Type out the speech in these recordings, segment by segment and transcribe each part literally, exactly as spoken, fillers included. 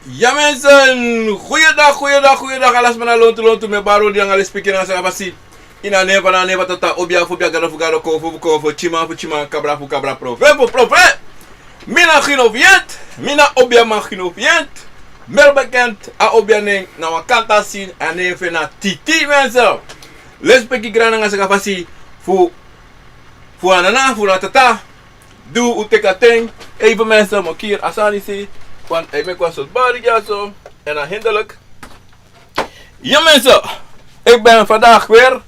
Ya mensen, goeiedag, goeiedag, goeiedag. Ala sma na lontu, lontu, mi e bari odi nanga lespeki nanga saka fasi. Ini a nen fu a Nen, a nen fu a Tata, obia fu obia, gado fu gado, konfo fu konfo, tyiman fu tyiman, kabra fu kabra, profe fu profe. Mi na Gino Viet, mi na obiaman Gino Viet. Meer bekend a obia nen na wan kantasi, a nen fu en na Titi, mensen. Lespeki, grani nanga saka fasi fu, fu a Nana, fu a Tata. Di un teki a ten, even mensen, mi o kiri a sani disi, want a e meki wan sortu bari dyaso, en a hinderlijk. Ja mensen, ik ben vandaag weer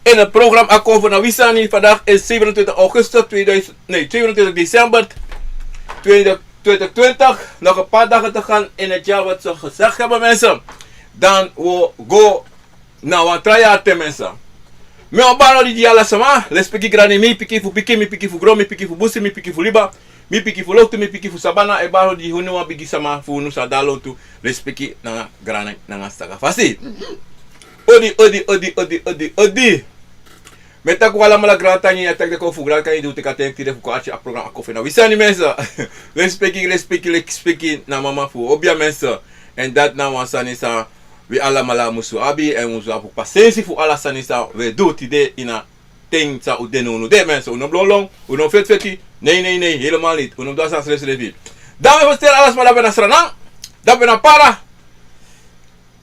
in het programma Akomfo na Wi Sani. Vandaag is zevenentwintig augustus tweeduizend, nee, zevenentwintig december tweeduizend twintig. Nog een paar dagen te gaan in het jaar wat ze gezegd hebben, mensen. Dan we go na wan tra yari ten, mensen. Mi o bari odi gi ala sma, lespeki, grani, mi pikin fu pikin, mi pikin fu gron, mi pikin fu busi, mi pikin fu liba, mi pikin fu loktu, mi pikin fu sabana, e bari odi gi unu wan bigi sama fu unu sa de a lontu, lespeki nanga grani nanga saka fasi. Odi, odi, odi, odi, odi, odi. Mi e taki un alamala grantangi, a taki den kon fu grantangi di un teki a ten tide fu kon arki a programma Akomfo na Wi Sani, mensen. Lespeki, lespeki, lespeki na mama fu obia, mensen. En dati na wan sani san wi alamala musu abi, en un musu abi pasensi fu ala sani san wi e du tide ini a ten san un de now, unu de, mensen. Un no blolon, un no feti feti. Nee, nee, nee, helemaal niet. Un no du a sani srefsrefi. Dan mi e ferstel ala sma dape na Sranan, dape na Para.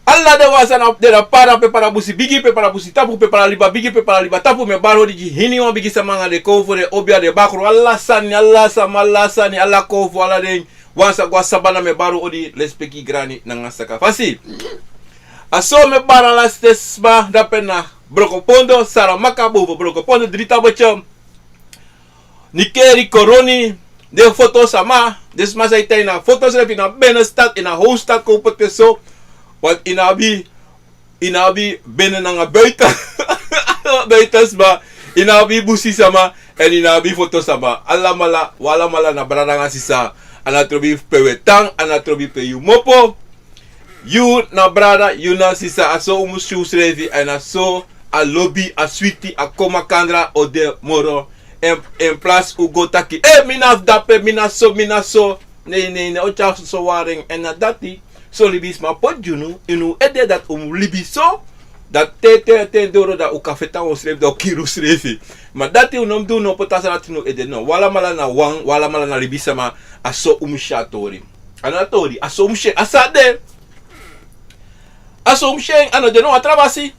Ala den wan san na, de na Para, pe Para busi bigi, pe Para busi tapu, pe Para liba bigi, pe Para liba tapu, mi e bari odi gi hiniwan bigi sama nanga den konfo, den obia, den bakru, ala sani, ala sama, ala sani, ala konfo, ala den wan san go a sabana, mi e bari odi, lespeki, grani nanga saka fasi. A so mi e bari ala sten sma dape na Brokopondo, Saramaka, boven Brokopondo, Dritabetje, Nickerie, Coronie, den foto sama, den sma san e tan ini a foto srefi, ini a binnenstad, ini a hoofdstad, kon poti en so, want yu no abi, yu no abi binnen nanga buiten, buiten sma, yu no abi busi sama, en yu no abi foto sama. Alamala, un alamala na brada nanga sisa. A no trobi pe un e tan, a no trobi pe yu kmopo. Yu na brada, yu na sisa, a so un mus si unsrefi, èn a so a lobi, a switi, a kon makandra o de moro. En, en plaats un go taki, eh, mi na fu dape, mi na so, mi na so. Nee, nee, nee, o tyari soso wari en. Èn na dati, son libisma poti gi unu, ini un ede dati un mus libi so. Dati te, te, te doro dati un kan feti nanga unsrefi, dan un kiri unsrefi. Ma dati un no mus du, un no mus poti a sani dati ini un ede, no. Un alamala na wan, un alamala na libisma, a so un mus si a tori. A no a tori, a so un mus si en, a san de. A so un mus si en, a no de no wan tra basi.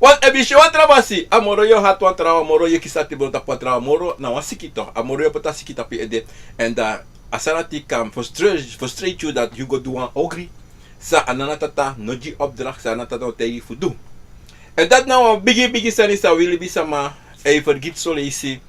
Want efu yu si en wan tra basi, a moro yu o hati wan trawan, a moro yu e kisi ati bron tapu wan trawan, a moro na wan siki toch. A moro yu o poti a siki tapu yu ede. Èn dan a sani dati kan frustrate, frustrate yu dati yu go du wan ogri san a Nana Tata no gi yu opdracht, san a Nana Tata no taigi yu fu du. Èn dati na wan bigi, bigi sani san wi libisma e fergiti son leisi.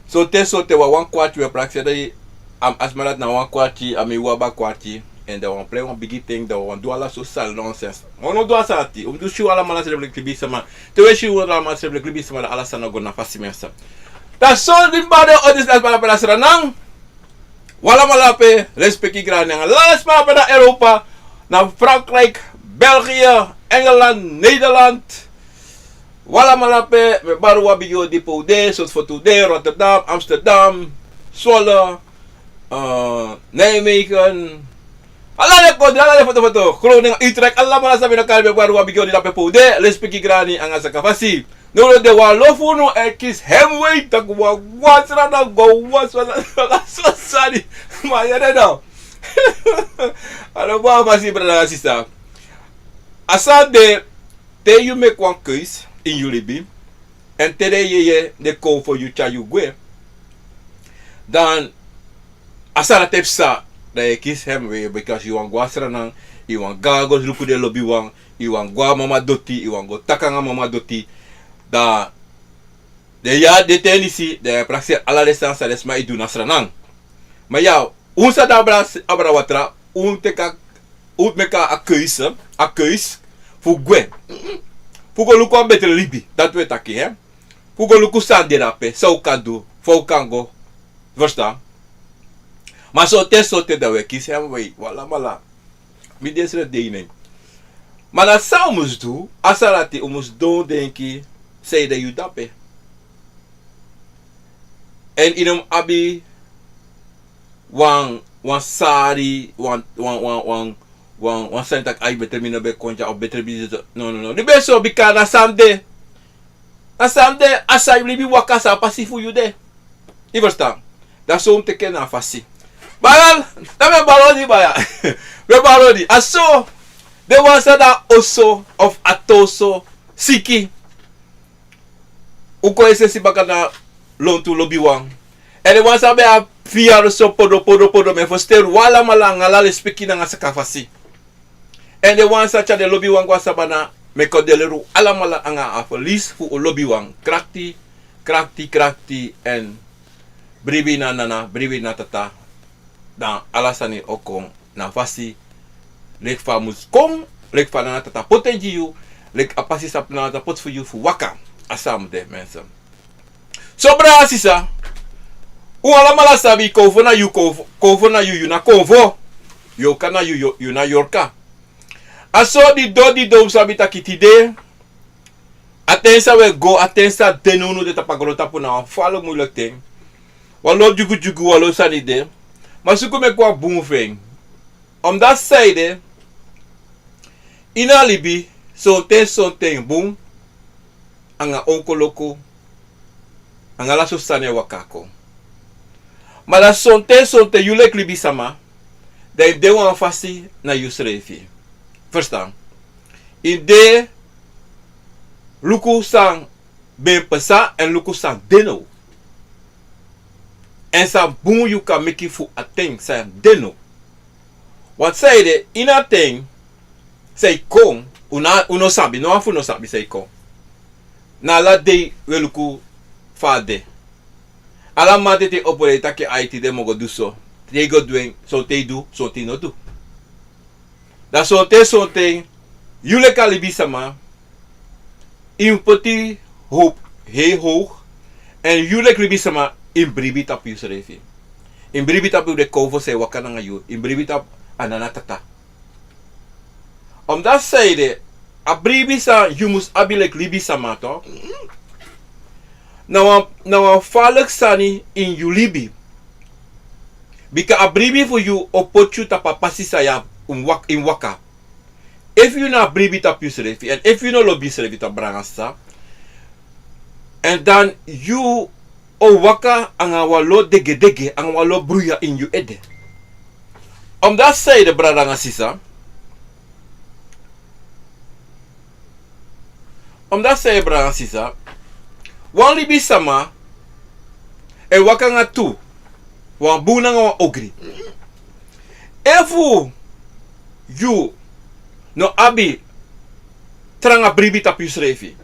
Sonten, sonten wan, wan kwarti, wi e prakseri a sma dati na wan kwarti, a mi waba kwarti. Èn dan wan plei wan bigi ten, dan wan du ala sortu sani nonsens. Ma un no mus du a sani dati, un mus du si un alamala srefi leki libisma. Te wi e si un alamala srefi leki libisma, dan ala sani o go na fasi, mensen. Dan so di mi bari odi gi ala sma dape na Sranan. Un alamala dape, lespeki grani nanga ala sma dape na Europa, na Frankrijk, België, Engeland, Nederland. Un alamala dape, mi e bari wan bigi odi pe un de, Zutphen, Rotterdam, Amsterdam, Zwolle, eh, Nijmegen. Ala den kondre, ala den foto foto. Groningen, Utrecht, alamala san mi no kari, mi e bari wan bigi odi dape pe un de, lespeki grani nanga saka fasi. No, no, den wan lofu unu e kisi hemwei, taki wan go a Sranan, go a Sranan, so sani. Ma yere no. A no bun a fasi, brada nanga sisa. A san de, te yu meki wan keus ini yu libi, èn te den yeye de kon fu yu tyari yu gwe, dan a sani dati e psa, dan yu e kisi hemwei, because yu wani go a Sranan, yu wani go, go luku den lobiwan, yu wani go a mama doti, yu wani go taki nanga mama doti. Dan den yari, den ten disi, dan yu e prakseri ala den sani san den sma e du na Sranan. Ma ya, un sa de abra, abra watra, un teki a, un meki a keus, a keus fu gwe. Fu go luku wan betre libi, dati wi e taki, hè. Fu go luku san de dape, san un kan du, fa un kan go. Verstaan? Ma sonten, sonten dan wi e kisi hemwei, un alamala. Mi de srefi de ini en. Ma na san un mus du, a sani dati un mus don denki, san ede yu dape. Èn yu no mus abi wan, wan sari, wan, wan, wan, wan, wan, wan sani taki ai betre mi no ben kon dya, of betre mi de so. No, no, no. Di ben so bika na san de. Na san de, a san yu libi waka, san a pasi fu yu de. Yu ferstan? Dan so un teki en na a fasi. Baya, dan mi e bari odi baya. Mi e bari odi. A so, den wan san de a oso, of a toso, siki. Un kon e sesi baka na lontu lobiwan. Èn den wan san ben abi yari so podo, podo, podo, mi e ferster un alamala nanga ala lespeki nanga sakafasi. Èn den wan san tyari den lobiwan go a sabana, mi e kondoleri un alamala nanga a ferlies fu un lobiwan. Krakti, krakti, krakti, èn bribi na nana, bribi na tata. Dan ala sani o kon na fasi leki fa a mus kon, leki fa nana tata poti en gi yu, leki a pasi san nana tata poti fu yu fu waka. A san a mus de, mensen. So brada, sisa, un alamala sabi, konfo na yu, konfo, konfo na yu, yu na konfo. Yorka na yu, yu, yu na yorka. A so di do, di do un sabi taki tide, a ten san un e go, a ten san de nownow de tapu a grontapu na wan fala muilek ten. Wan lo dyugudyugu, wan lo sani de. Ma suku meki wan bun fu en. Omdat san ede, ini a libi, sonten sonten bun anga onkoloku, anga ala sortu sani e waka kon. Ma dan sonten sonten yu leki libisama, dan yu de wan fasi na yusrefi. Ferstan? Yu de luku san ben pasa èn luku san de now. Èn san bun yu kan meki fu a ten san de now. Want san ede, ini a ten san e kon, un no, un no sabi, no wan fu un no sabi san e kon. Na ala dei un e luku fa a de. Ala mamanten te yu opo dan yu taki ai tide mi o go du so. Te yu go du en, sonten yu du, sonten yu no du. Dan sonten sonten, yu leki a libisama, yu mus poti howpu hei howgu, èn yu leki libisama, yu mus bribi tapu yusrefi. Yu mus bribi tapu den konfo san e waka nanga yu, yu mus bribi tapu a nana tata. Omdat san ede, a bribi san yu mus abi leki libisama, toch, na wan, na wan faleki sani ini yu libi. Bika a bribi fu yu o poti yu tapu a pasi san yu abi, yu mus wak-, yu mus waka. Efu yu no abi bribi tapu yusrefi, èn efu yu no lobi yusrefi, toch, brada nanga sisa, èn dan yu o waka anga wan lo degedege, anga wan lo bruya ini yu ede. Omdat san ede, brada nanga sisa, omdat san ede, brada nanga sisa, wan libisama e waka nanga tu, wan bun nanga wan ogri. Efu yu no abi tranga bribi tapu yusrefi,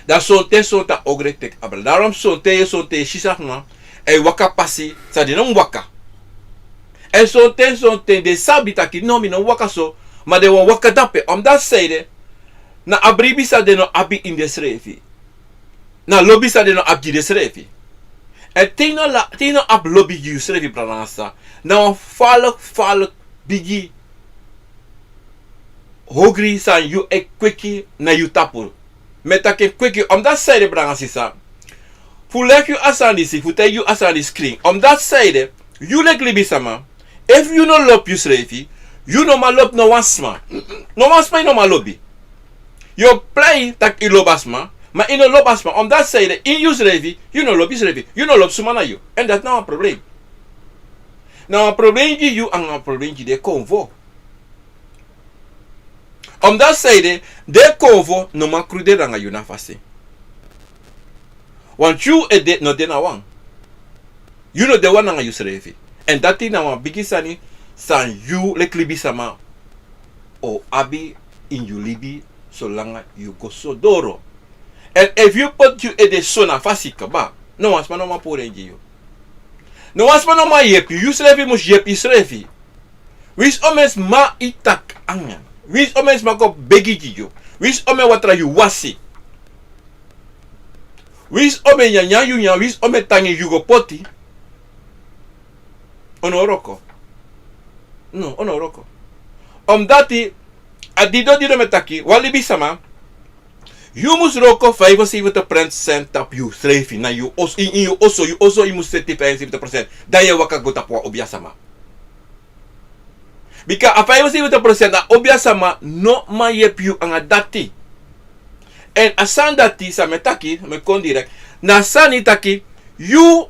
dan sonten sonten a ogri e teki abra. Daarom sonten yu e, sonten yu e si sma e waka pasi san den no mus waka. Èn sonten sonten den sabi taki no, mi no mus waka so, ma den wani waka dape. Omdat san ede, na a bribi san den no abi ini densrefi. Na lobi san den no abi gi densrefi. Èn te yu no la-, te yu no abi lobi gi yusrefi, brada nanga sisa, na wan faleki, faleki bigi ogri san yu e kweki na yu tapu. Mi e taki en kweki, omdat san ede, brada nanga sisa, fu leki yu a sani disi, fu taigi yu a sani disi krin. Omdat san ede, yu leki libisama, efu yu no lobi yusrefi, yu no man lobi no wan sma. No wan sma yu no man lobi. Yu o prei taki yu lobi a sma, ma yu no lobi a sma. Omdat san ede, ini yusrefi, yu no lobi yusrefi, yu no lobi suma na yu. Èn dati na wan problem. Na wan problem gi yu, anga wan problem gi den konfo. Omdat san ede, den konfo no man kruderi anga yu na fasi. Want yu ede no de na wan. Yu no de wan nanga yusrefi. Èn dati na wan bigi sani san yu leki libisama o abi ini yu libi solanga yu go so doro. Èn efu yu poti yu ede so na fasi kaba, no wan sma no man puru en gi yu. No wan sma no man yepi yu. Yusrefi mus yepi yusrefi. Winsi omeni sma yu taki anga, winsi omeni sma kon begi gi yu, winsi omeni watra yu wasi, winsi omeni nyanyan yu nyan, winsi omeni tangi yu go poti, un no o wroko. No, un no o wroko. Omdat a didon didon mi e taki, wan libisama, yu mus wroko vijfenzeventig procent tapu yusrefi, na yu os-, in, in yu oso, yu oso yu mus seti vijfenzeventig procent. Dan yu e waka go tapu wan obiasama. Bika a faifi seibi tu prosent na obiasama no man yepi yu anga dati. Èn a sani dati san mi e taki, mi e kon direkt. Na a sani taki, yu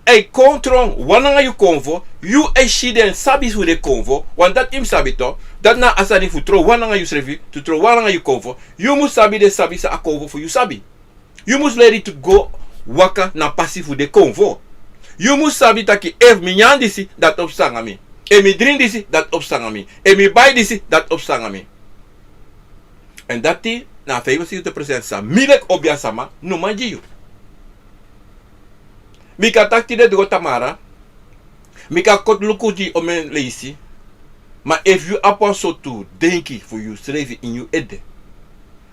e kon tron wan nanga yu konfo, yu e si den sabi fu den konfo, want dati yu mus sabi tu, dati na a sani fu tron wan nanga yusrefi, fu tron wan nanga yu konfo, yu mus sabi den sabi san a konfo fu yu sabi. Yu mus leri fu go waka na pasi fu den konfo. Yu mus sabi taki efu mi nyan disi, dati o psa nanga mi. Efu mi dringi disi, dati o psa nanga mi. Efu mi bai disi, dati o psa nanga mi. Èn dati na a feifi seibi tu prosent san mi leki obiasama no man gi yu. Mi kan taki tide, du go tamara. Mi kan koti luku gi yu omeni leisi. Ma efu yu abi wan sortu denki fu yusrefi ini yu ede.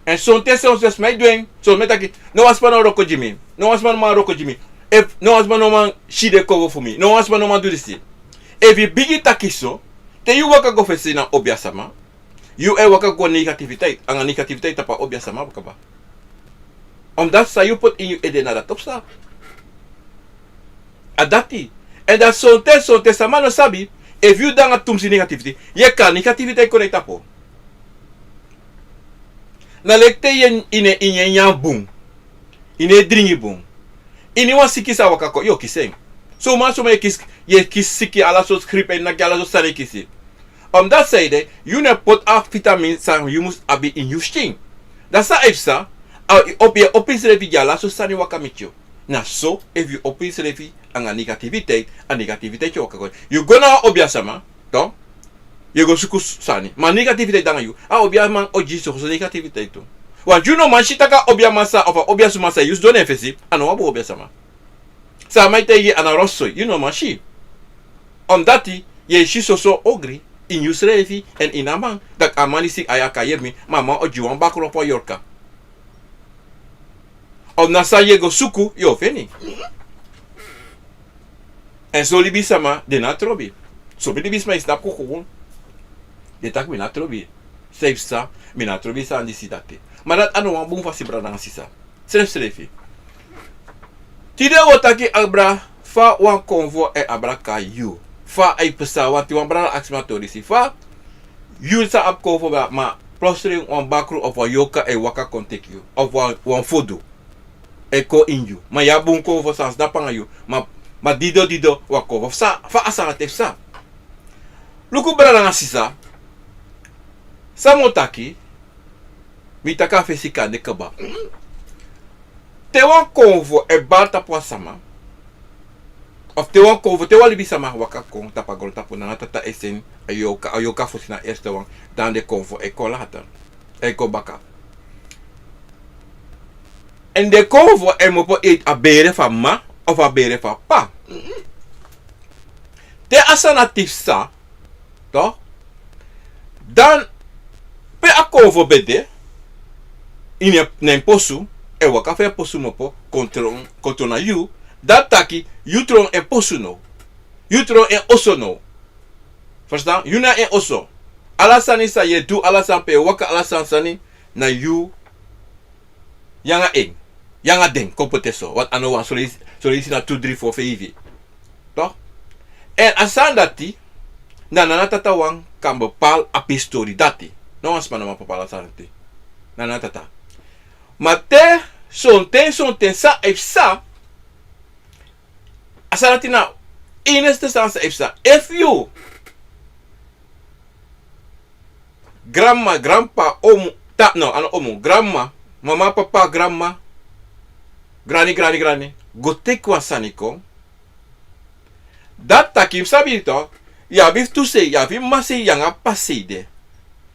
Èn sonten, sonten sma e du en, so mi e taki, no wan sma no wroko gi mi. No wan sma no man wroko gi mi. Efu no wan sma no man si den konfo fu mi. No wan sma no man du disi. Efu yu bigin taki so, te yu waka go fesi na obiasama, yu e waka go negativiteit, anga negativiteit tapu a obiasama kaba. Omdat san yu poti ini yu ede na dati o psa. A dati. Èn dati sonten, sonten sama no sabi, efu yu de anga tumsi negativiteit, yu e kari negativiteit kon na yu tapu. Na leki te yu e, yu no e, yu no e nyan bun. Yu no e dringi bun. Iniwan siki sa waka kon, yu o kisi en. Suma, suma yu e kisi, yu e kisi siki, ala sortu griep, èn naki, ala sortu sani yu e kisi. Omdat san ede, yu no e poti a vitamin san yu mus abi ini yu skin. Dati san e psa, a, yu opo, yu e opo yusrefi gi ala sortu sani waka miti yu. Na so, efu yu opo yusrefi anga negativiteit, a negativiteit o waka kon. Yu go na wan obiasama, toch, yu e go suku sani. Ma negativiteit de anga yu, a obiaman o gi yu so, so negativiteit tu. Want yu no man si taki a obiaman san, of a obiasuma san yu sidon na en fesi, a no wan bun obiasama. San a man e taigi yu, a na roso, yu no man si. Omdat yu e si soso ogri ini yusrefi èn ini a man, taki a man disi, a ya kan yepi mi, ma a man o gi wan bakru of wan yorka. Of na san yu e go suku, yu o feni. Èn son libisma, den no trobi. Son libisma e snapu kuku. Den taki mi no trobi. San e psa, mi no trobi sani disi dati. Ma dati a no wan bun fasi, brada nanga sisa. Srefsrefi. Tide wi o taki abra fa wan konfo e abra kon na yu. Fa a e psa, want wan brada aksi mi a tori disi. Fa yu sa abi konfo, ma plotseling wan bakru of wan yorka e waka kon teki yu. Of wan, wan fodu e kon ini yu. Ma yu abi bun konfo, san a snapu nanga yu. Ma, ma dido dido wan konfo. Fa, fa a sani dati e psa. Luku brada nanga sisa. San mi o taki, mi taki a fesi kande kaba. Te wan konfo e bari tapu wan sama, of te wan konfo, te wan libisma waka kon tapu a grontapu, na Nana Tata e seni a yorka, a yorka fosi na eerste wan, dan den konfo e kon later. E kon baka. Èn den konfo e komopo ini a bere fu a mama, of a bere fu a papa. Te a sani dati psa, toch, dan pe a konfo ben de, ini en, na en posu, e waka fu en posu komopo, kon tron, kon tron na yu, dati taki, yu tron en posu now. Yu tron en oso now. Verstaan? Yu na en oso. Ala sani san yu e du, ala sani pe yu e waka, ala sani sani, na yu, yu anga en, yu anga den, kon poti en so. Want a no wan, son leisi, son leisi na tu, dri, fo, feifi. Toch? Èn a sani dati, na Nana Tata wan kan bepaal a pisi tori dati. No wan sma no man bepaal a sani dati. Na Nana Tata. Ma te sonten, sonten sani e psa, a sani dati na enigste sani san e psa. Efu yu granmama, granpapa, omu, ta, no, a no omu, granmama, mama, papa, granmama, grani, grani, grani, go teki wan sani kon. Dati taki, yu sabi, toch, yu abi tu sei, yu abi mama sei, yu anga papa sei de.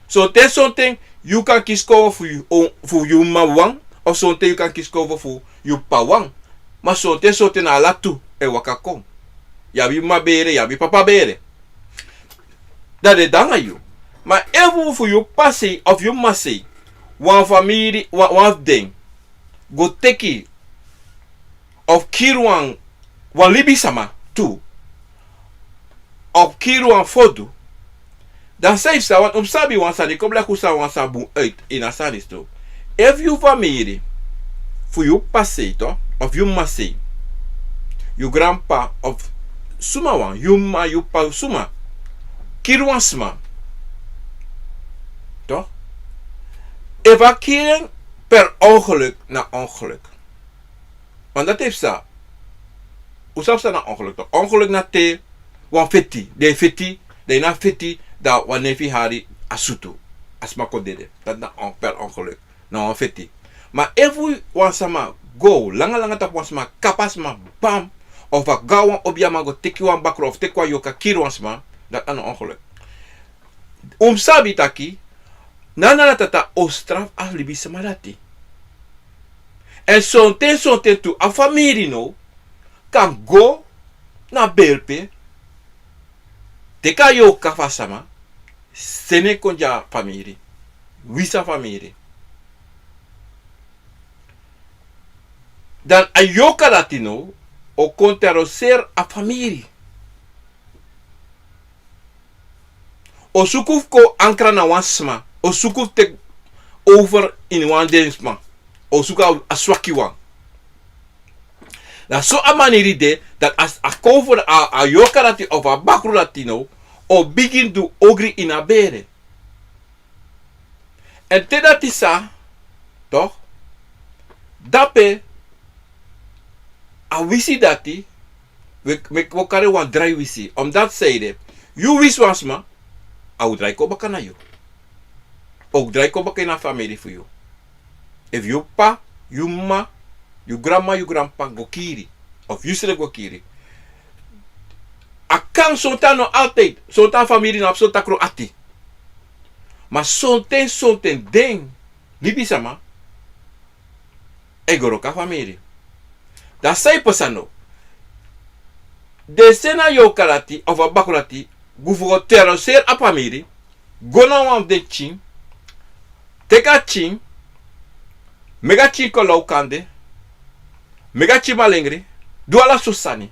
Sonten, sonten yu kan kisi konfo fu yu, o, fu yu mama wan, of sonten yu kan kisi konfo fu yu papa wan. Ma sonten, sonten na ala tu e waka kon. Yu abi mama bere, yu abi papa bere. Dan den de anga yu. Ma efu fu yu papa sei of yu mama sei, wan famiri, wan, wan fu den go teki of kiri wan, wan libisma tu, of kiri wan fodu, dan san e psa, want un mus sabi wan sani, kon bleki un sabi wan sani bun uit ini a sani disi tu. Efu yu famiri, fu yu papa sei, toch, of yu mama sei, yu granpapa of suma wan, yu mama, yu papa, suma, kiri wan sma, toch? Efu a kiri en per ongeluk, na ongeluk. Want dati e psa. Un sabi san na ongeluk, toch? Ongeluk na te wan feti, den e feti, dan ini a feti, dan wan nefi hari a sutu, a sma kon dede. Dati na on-, per ongeluk. Na wan feti. Ma efu wan sama go langa langa tapu wan sma, kaba sma, bam, of a go na wan obiaman go teki wan bakru of teki wan yorka kiri wan sma, dati a no ongeluk. Un mus sabi taki, na ala tata o strafu a libisma dati. Èn sonten sonten tu a famiri now kan go na bere pe, teki a yorka fu a sama, seni en kon gi a famiri, wisi a famiri. Dan a yorka dati now o kon terroriseri a famiri. O suku fu kon ankra na wan sma, o suku fu teki over ini wan den sma, o suku a, a swaki wan. Na so a maniri de, dati a, a kon fu a, a yorka dati of a bakru dati now o bigin du ogri ini a bere. Èn te dati sa, toch, dape a wisi dati, we, we, we kari wan drai wisi. Omdat san ede, yu wisi wan sma, a o drai kon baka na yu. A o drai kon baka ini a famiri fu yu. Efu yu p'pa, yu m'ma, yu granma, yu granp'pa go kiri, of yu srefi go kiri. A kan, sonten, no altijd, sonten a famiri no abi so takru ati. Ma sonten, sonten den libisma e go wroko a famiri. Dan san e pasa now? Den seni a yorka dati of a bakru dati go fu go terroriseri a famiri, go na wan fu den pikin, teki a pikin, meki a pikin kon law kande, meki a pikin malengri, du ala sortu sani.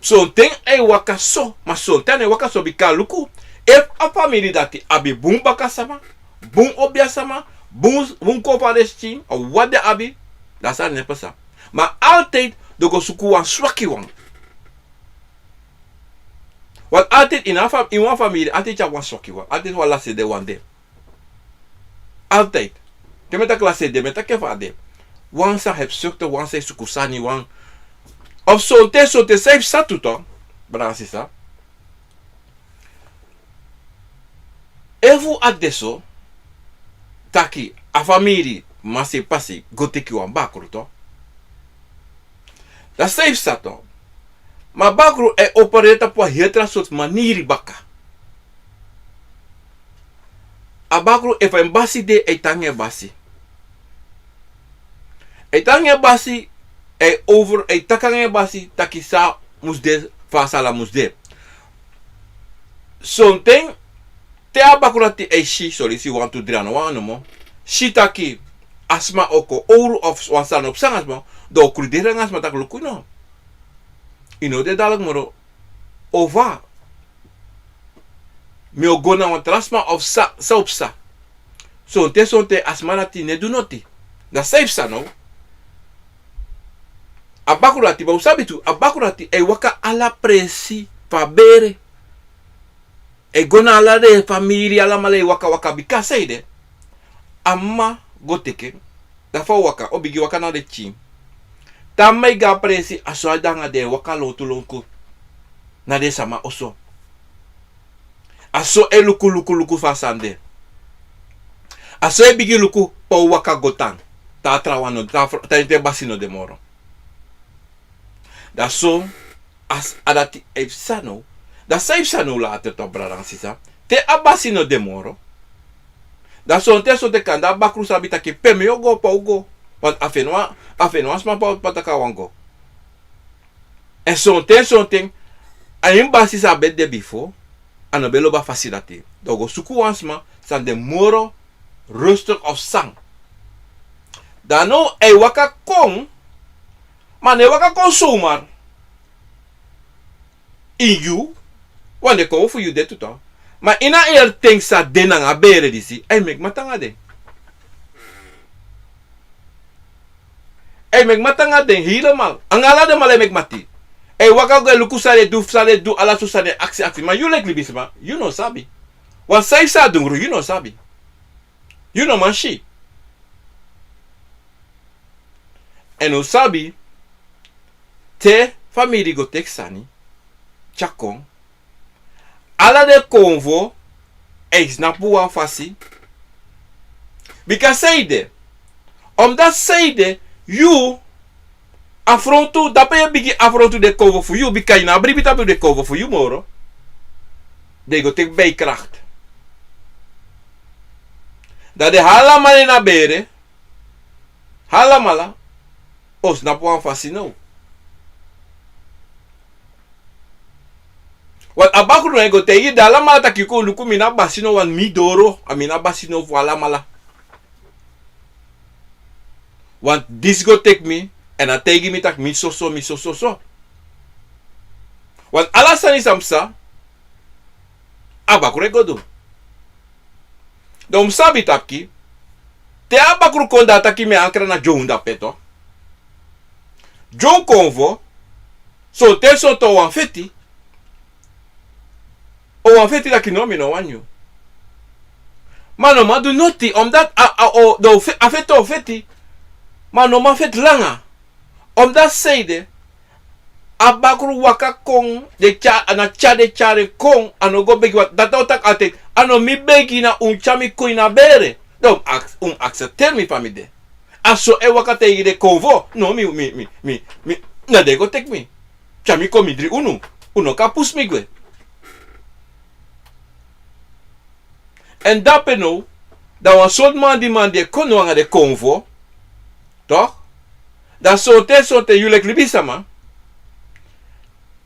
Sonten a e waka so, ma sonten a no e waka so, bika luku, efu a famiri dati abi bun bakasama, bun obiasama, bun, bun kon fu a den pikin, a wan den abi, dan a sani no e pasa. Ma altijd den go suku wan swaki wan. Want altijd ini a fam-, ini wan famiri, altijd yu abi wan swaki wan, altijd wan lasi ede wan de. Altijd. Te mi e taki lasi ede, mi e taki efu a de. Wan san e hebzuchtig, wan san e suku sani, wan. Of sonten, sonten san e psa tu, toch, brada nanga sisa. Efu a de so taki a famiri, masipasi, go teki wan bakru, toch. Dan san e psa, toch. Ma bakru e opereri tapu wan heri tra sortu maniri baka. A bakru, efu en basi de, a e tan nanga en basi. A e tan nanga en basi, a e over, a e taki nanga en basi taki san mus de, fa a sani mus de. Sonten te a bakru dati e si, son leisi wantu dri, a no wan nomo, si taki a sma o kon owru of wan sani o psa nanga a sma, dan a o kruderi nanga a sma taki luku no. Yu no de dadilik moro. Of fa mi o go na wan tra sma of san, san o psa. Sonten, sonten a sma dati no e du noti. Dan san e psa now? A bakru dati, ma un sabi tu, a bakru dati e waka ala presi fu a bere. E go na ala den famiri, alamala e waka waka, bika san ede, a m'ma go teki en. Dan fa a o waka, a o bigin waka na den pikin. Te a m'ma e go a presi, a so a de nanga den e waka lontu lontu na den sama oso. A so a e luku, luku, luku fa a sani de. A so a e bigin luku pe a o waka go tan. Te a trawan no, te a fr-, te a, te basi no de moro. Dan so, a s-, a dati e psa now. Dan san e psa now later, toch, brada nanga sisa? Te a basi no de moro. Dan sonten, sonten kande a bakru sabi taki pe mi o go, pe a o go. Want a feni wan, a feni wan sma pe a, pe a taki a wani go. Èn sonten, sonten, a ini basi san a ben de bifo, a no ben lobi a fasi dati. Dan a o go suku wan sma san de moro rustig of san. Dan now a e waka kon, ma a no e waka kon zomaar. Ini yu, want den kon fu yu de tu, toch. Ma ini a heri ten san de nanga a bere disi, a e meki mati nanga den. A e meki mati nanga den helemaal. Nanga ala den man a e meki mati. E waka go e luku san den du, san den du, ala so sani e aksi aksi. Ma yu leki libisma, yu no sabi. Wan san yu sa dungru, yu no sabi. Yu no man si. Èn un sabi, te famiri go teki sani tyari kon, ala den konfo e snapu wan fasi. Bika sanede, omdati sanede, yu afrontu, dape yu e bigin afrontu den konfo fu yu, bika yu no abi bribi tapu den konfo fu yu moro. Den go teki bijkracht. Dan den alamala ini a bere, alamala o snapu wan fasi now. Want a bakru no e go taigi den alamala taki kon luku mi na basi now, want mi doro, a mi na basi now fu alamala. Want disi go teki mi, èn a taigi mi taki mi soso, mi sososo. Want ala sani san psa, a bakru e go du. Dan un mus sabi taki, te a bakru kon dan a taki mi e ankra na dyongu dape to. Dyongu konfo, sonten sonten o wani feti, o wani feti taki no, mi no wani yu. Ma no man du noti, omdati a, a, o, dan o fe-, a feti o feti, ma no man feti langa. Omdati sanede, a bakru waka kon, den tyari, na tyari den tyari kon, a no go begi, want dati a o taki altijd, a no mi begi, na un tyari mi kon ini a bere. Dan un mus aksepteri mi fa mi de. A so e waka taigi den konfo, no, mi, mi, mi, mi, mi, na den go teki mi. Tyari mi kon, mi dri unu, un no kan pusu mi gwe. Èn dape now, dan wan sortu man di man di e kon now anga den konfo, toch? Dan sonten sonten yu leki libisma,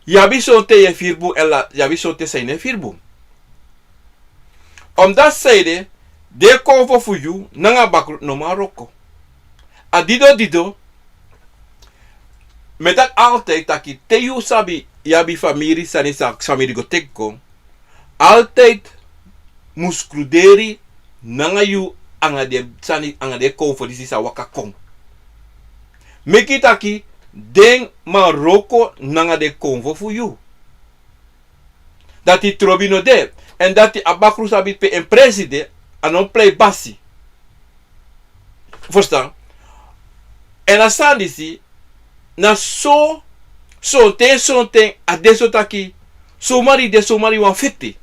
yu abi sonten yu e firi bun, èn yu abi sonten san yu no e firi bun. Omdati sanede, den konfo fu yu nanga bakru no man wroko. A dido dido, mi e taki altijd taki, te yu sabi, yu abi famiri sani san famiri go teki kon, altijd mus skruderi nanga yu, anga den sani, anga den konfo disi sa waka kon. Meki taki den man wroko nanga den konfo fu yu. Dati trobi no de. Èn dati a bakru sabi pe en presi de, a no plei basi. Fusutan? Èn a sani disi, na so, sonten, sonten, a de so taki, somari de, somari wani feti.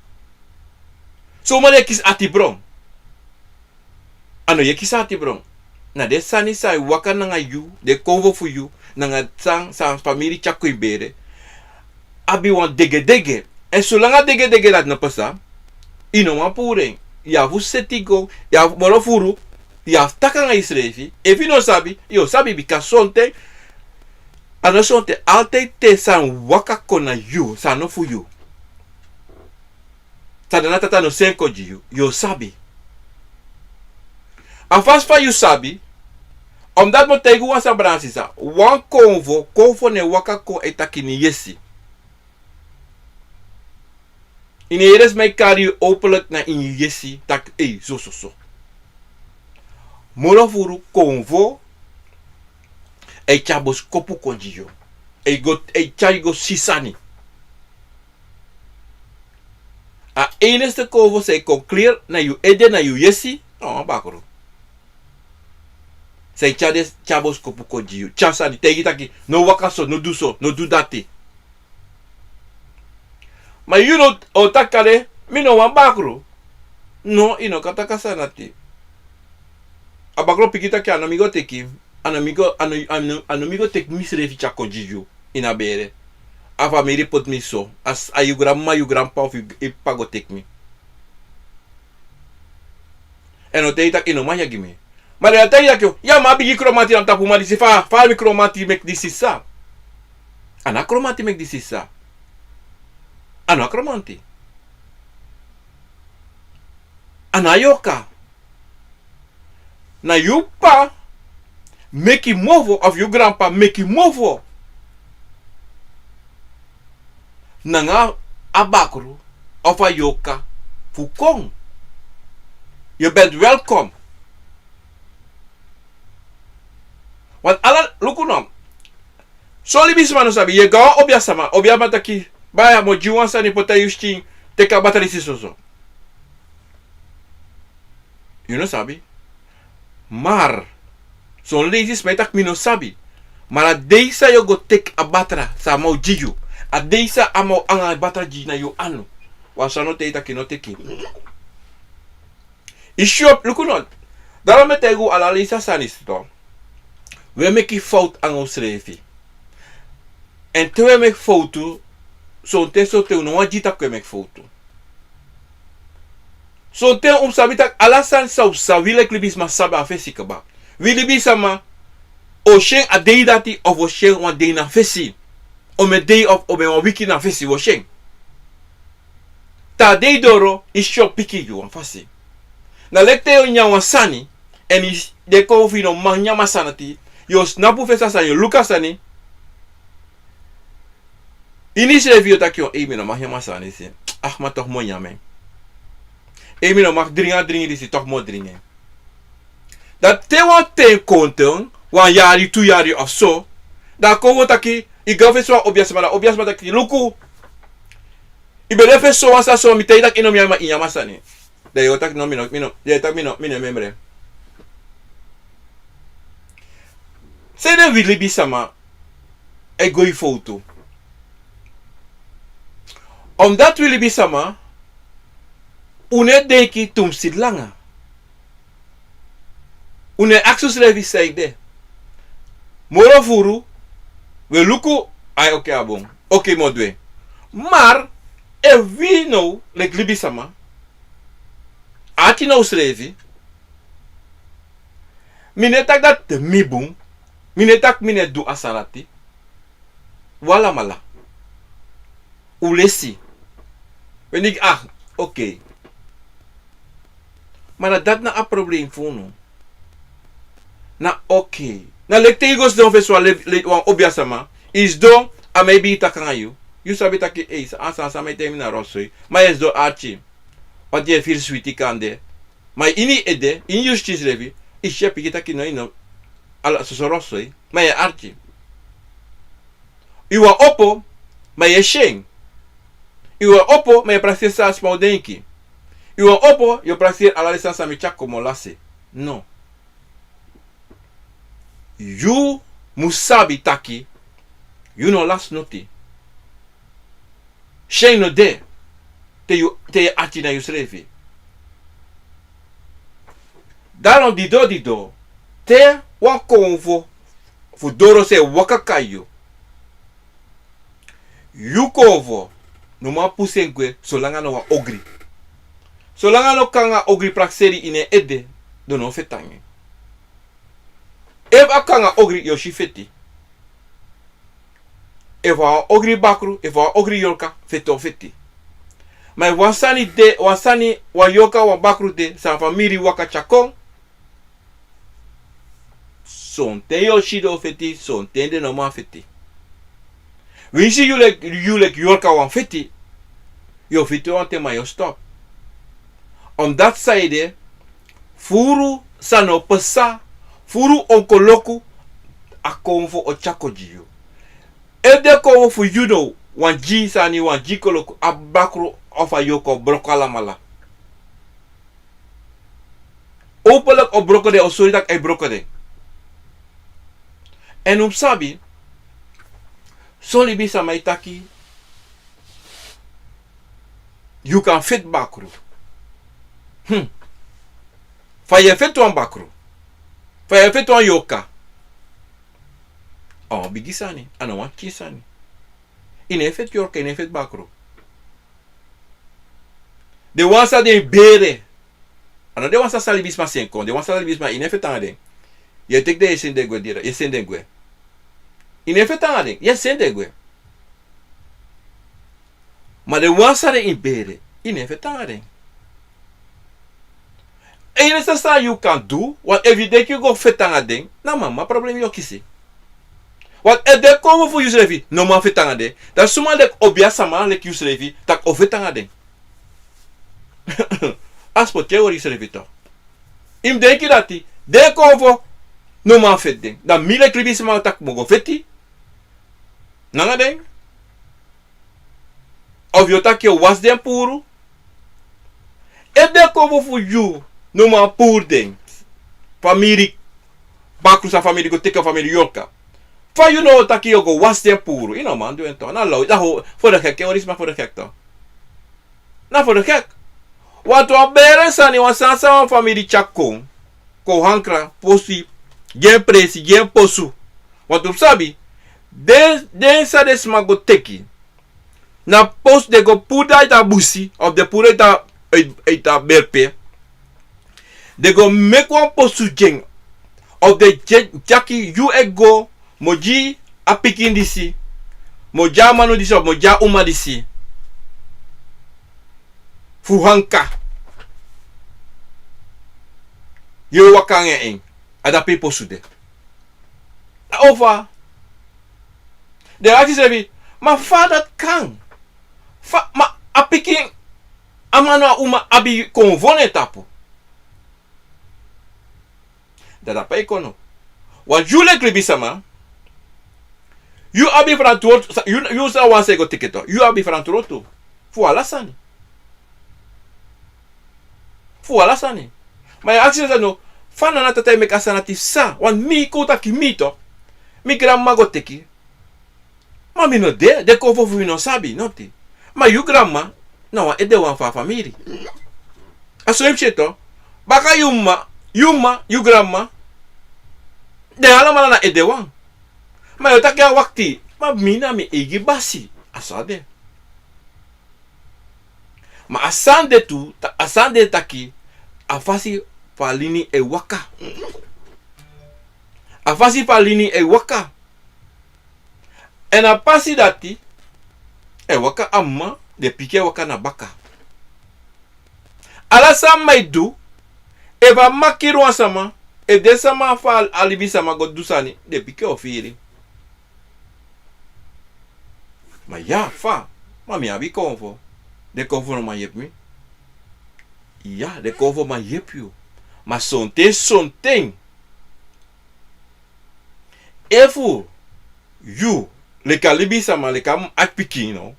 Somari e kisi atibron. A no e kisi atibron. Na den sani san e waka nanga yu, den konfo fu yu, nanga san, san famiri tyari kon ini bere, abi wan degedege. Èn solanga degedege dati no pasa, yu no man puru en. Yu abi fu seti go, yu abi moro furu, yu abi fu taki nanga yusrefi. Efu yu no sabi, yu o sabi, bika sonten, a no sonten, altijd te san waka kon na yu, san no fu yu. San den na tata no seni kon gi yu, yu o sabi. A fasi fa yu sabi, omdati mi o taigi wan sani, brada, sisa, wan konfo, konfo no e waka kon e taki ini yu yesi. Ini yu yesi, ma e kari yu openlijk na ini yu yesi taki, ei, so, so, so. Moro furu konfo e tyari boskopu kon gi yu. E go, e tyari yu go si sani. A enigste konfo san e kon clear na yu ede, na yu yesi, na wan bakru. San e tyari den, tyari boskopu kon gi yu. Tyari sani, taigi taki, no waka so, no du so, no du dati. Ma yu no o taki kande, mi no wani bakru. No, yu no kan taki a sani dati. A bakru o piki taki a no mi go teki, a no mi go, a no, a no, a no mi go teki misrefi tyari kon gi yu ini a bere. A famiri poti mi so, a, a yu granmama, yu granpapa of yu, yu papa go teki mi. Èn o taigi taki yu no man yu e gi mi. Ma den e taigi taki, ya, ma a bigi kromanti na mi tapu, ma disi fa, fa mi kromanti meki disi sa. A no a kromanti meki disi sa. A no a kromanti. A no a yorka. Na yu papa meki mofo, of yu granpapa meki mofo nanga a bakru of a yorka fu kon. Yu ben welkom. Want ala, luku no, Son libisma no sabi. Yu e go na wan obiasma, obiasma taki: "Baya, mi o gi yu wan sani, poti na yu skin, teki a batra disi soso." Yu no sabi. Mar son leisi sma e taki: "Mi no sabi." Mar a dei san yu o go teki a batra san a man o gi yu, a dei san a man o nanga a batra gi na yu anu, wan sani o taigi taki no teki. Yu si, luku no. Dati mi e taigi un ala leisi a sani disi. Wi e meki fowtu nanga unsrefi. Èn te wi e meki fowtu, sonten, sonten un no wani gi taki wi e meki fowtu. Sonten un mus sabi taki ala sani san un sabi, wi leki libisma sabi a fesi kaba. Wi libisma o si en a dei dati, of wi o si en wan dei na fesi. Omeni dei of omeni wan wiki na fesi wi o si en. Te a dei doro, yu si o piki yu wan fasi. Na leki te yu o nyan wan sani, èn yu de kon fu yu no man nyan a sani dati, yu o snapu fesi a sani, yu o luku a sani. Ini yusrefi yu o taki: "Ei, mi no man nyan a sani disi. Ah, ma toch mi o nyan en. Ei, mi no man dringi a dringi disi, toch mi o dringi en." Dan te wan ten kon, te wan yari, tu yari of so, dan a kon fu taki, yu go fesi wan obiasma, dan obiasma taki: "Luku, yu ben de fesi so wan sani so, mi taigi yu taki yu no man nyan a sani." Dan yu o taki: "No, mi no, mi no," yu o taki: "Mi no, mi no memre." Sanede wi libisma e go ini fowtu? Omdati wi libisma, un no e denki tumsi langa. Un no e aksi unsrefi san ede. Moro furu, wi e luku, ai, oké, a bun. Oké, mi o du en. Mar efu wi now, leki libisma, ati na unsrefi, mi no e taki dati mi bun, mi no e taki mi no e du a sani dati. Un alamala, un lesi. Wi e denki: "Ah, oké." Ma na dati na a problem fu unu. Na oké. Na leki te yu go sidon fesi wan le-, le-, wan obiasma. Yu sidon, a man e bigin taki nanga yu. Yu sabi taki: "Ei, a sani san a man e taigi mi na rosoi." Ma yu e sidon arki. Want yu e firi switi kande. Ma ini yu ede, ini yu skin srefi, yu si e piki taki no, yu no, ala soso rosoi. Ma yu e arki. Yu wani opo, ma yu e si en. Yu wani opo, ma yu e prakseri san sma o denki. Yu wani opo, yu o prakseri ala den sani san mi tyari kon, mi o lasi. No. Yu mus sabi taki yu no lasi noti. Syen no de te yu, te yu e arki na yusrefi. Daarom didon didon, te wan konfo fu dorose waka kon na yu, yu konfo no man pusu en gwe solanga no wan ogri. Solanga no kon nanga ogri prakseri ini en ede, den no o feti nanga en. Efu a kon nanga ogri, yu o si feti. Efu a wan ogri bakru, efu a wan ogri yorka, feti o feti. Ma efu wan sani de, wan sani, wan yorka, wan bakru de, san famiri waka tyari kon, sonten yu o si den o feti, sonten den no man feti. Winsi yu leki, yu leki yorka wani feti, yu o feti wanten, ma yu o stop. Omdati san ede, furu san no pasa, furu onkoloku, a konfo o tyari kon gi yu. Efu den konfo fu yu no wani gi sani, wani gi koloku, a bakru of a yorka o broko alamala. Hopelijk o broko den, o sori taki a e broko den. Èn un mus sabi, son libisma e taki yu kan feti bakru. Hmm. Fa yu e feti wan bakru? Fa yu e feti wan yorka? A wan bigi sani, a no wan pikin sani. Yu no e feti yorka, yu no e feti bakru. Den wan san den e bere. A no den wan san libisma seni kon, den wan san libisma, yu no e feti nanga den. Yu e teki den, yu e seni den gwe dira, yu e seni den gwe. Yu no e feti nanga den, yu e seni den gwe. Ma den wan san den e bere, yu no e feti nanga den. Enige san yu kan du, want efu yu denki yu go feti nanga den, na mama problem yu o kisi. Want efu den konfo fu yusrefi no man feti nanga den, dan suma leki obiasma leki yusrefi taki o feti nanga den? A spotu yu e wori yusrefi toch. Yu mus denki dati, den konfo no man feti den. Dan mi leki libisma taki mi o go feti. nanga den. Of yu o taki yu o wasi den puru. Efu den konfo fu yu no man puru den, famiri bakru san famiri go teki, famiri yorka, fa yu no o taki yu o go wasi den puru? Yu no man du en toch. Na law, na ho, voor de gek, yu o hori sma voor de gek toch. Na voor de gek. Want wan bere sani, wan sani san wan famiri tyari kon, kon hankra, posi, gi en presi, gi en posu. Want un sabi, den, den san den sma go teki, na posu den go puru den a ini a busi, of den puru den a ini a, ini a, ini a berpe. Den go meki wan posu gi en, of den e, e taki yu e go, mi o gi a pikin disi, mi o gi a manu disi, of mi o gi a uma disi fu hanka. Yu e waka nanga en, a dape yu posu de. Na ofa. Den e aksi srefi, ma fa dati kan? Fa, ma a pikin, a manu, a uma abi konfo na en tapu. Dan dape yu kon no. Want yu leki libisama, yu abi frantwortu, yu, yu san wan san e go teki toch, yu abi frantwortu fu ala sani. Fu ala sani. Ma yu e aksi yu srefi no, fa Nana Tata e meki a sani ati, san? Want mi kon taki mi toch, mi granmama go teki. Ma mi no de, den konfo fu mi no sabi noti. Ma yu granmama na wan edewan fu a famiri. A so yu mus si en toch. Baka yu mama, yu mama, yu granmama, den alamala na edewan. Ma yu o taki a wakti, ma mi na mi eigi basi. A so a de. Ma a sani de tu, ta-, a sani de taki, a fasi fu a lini e waka. A fasi fu a lini e waka. Èn a pasi dati e waka, a mama, den pikin e waka na baka. Ala san a mama e du, efu a mama kiri wan sama, efu den sama fu a, a libisama go du sani, den pikin o firi. Ma ya, fa, ma mi abi konfo. Den konfo no man yepi mi. Ya, den konfo man yepi yu. Ma sonten, sonten, efu yu, leki a libisama, leki a m-, a pikin no,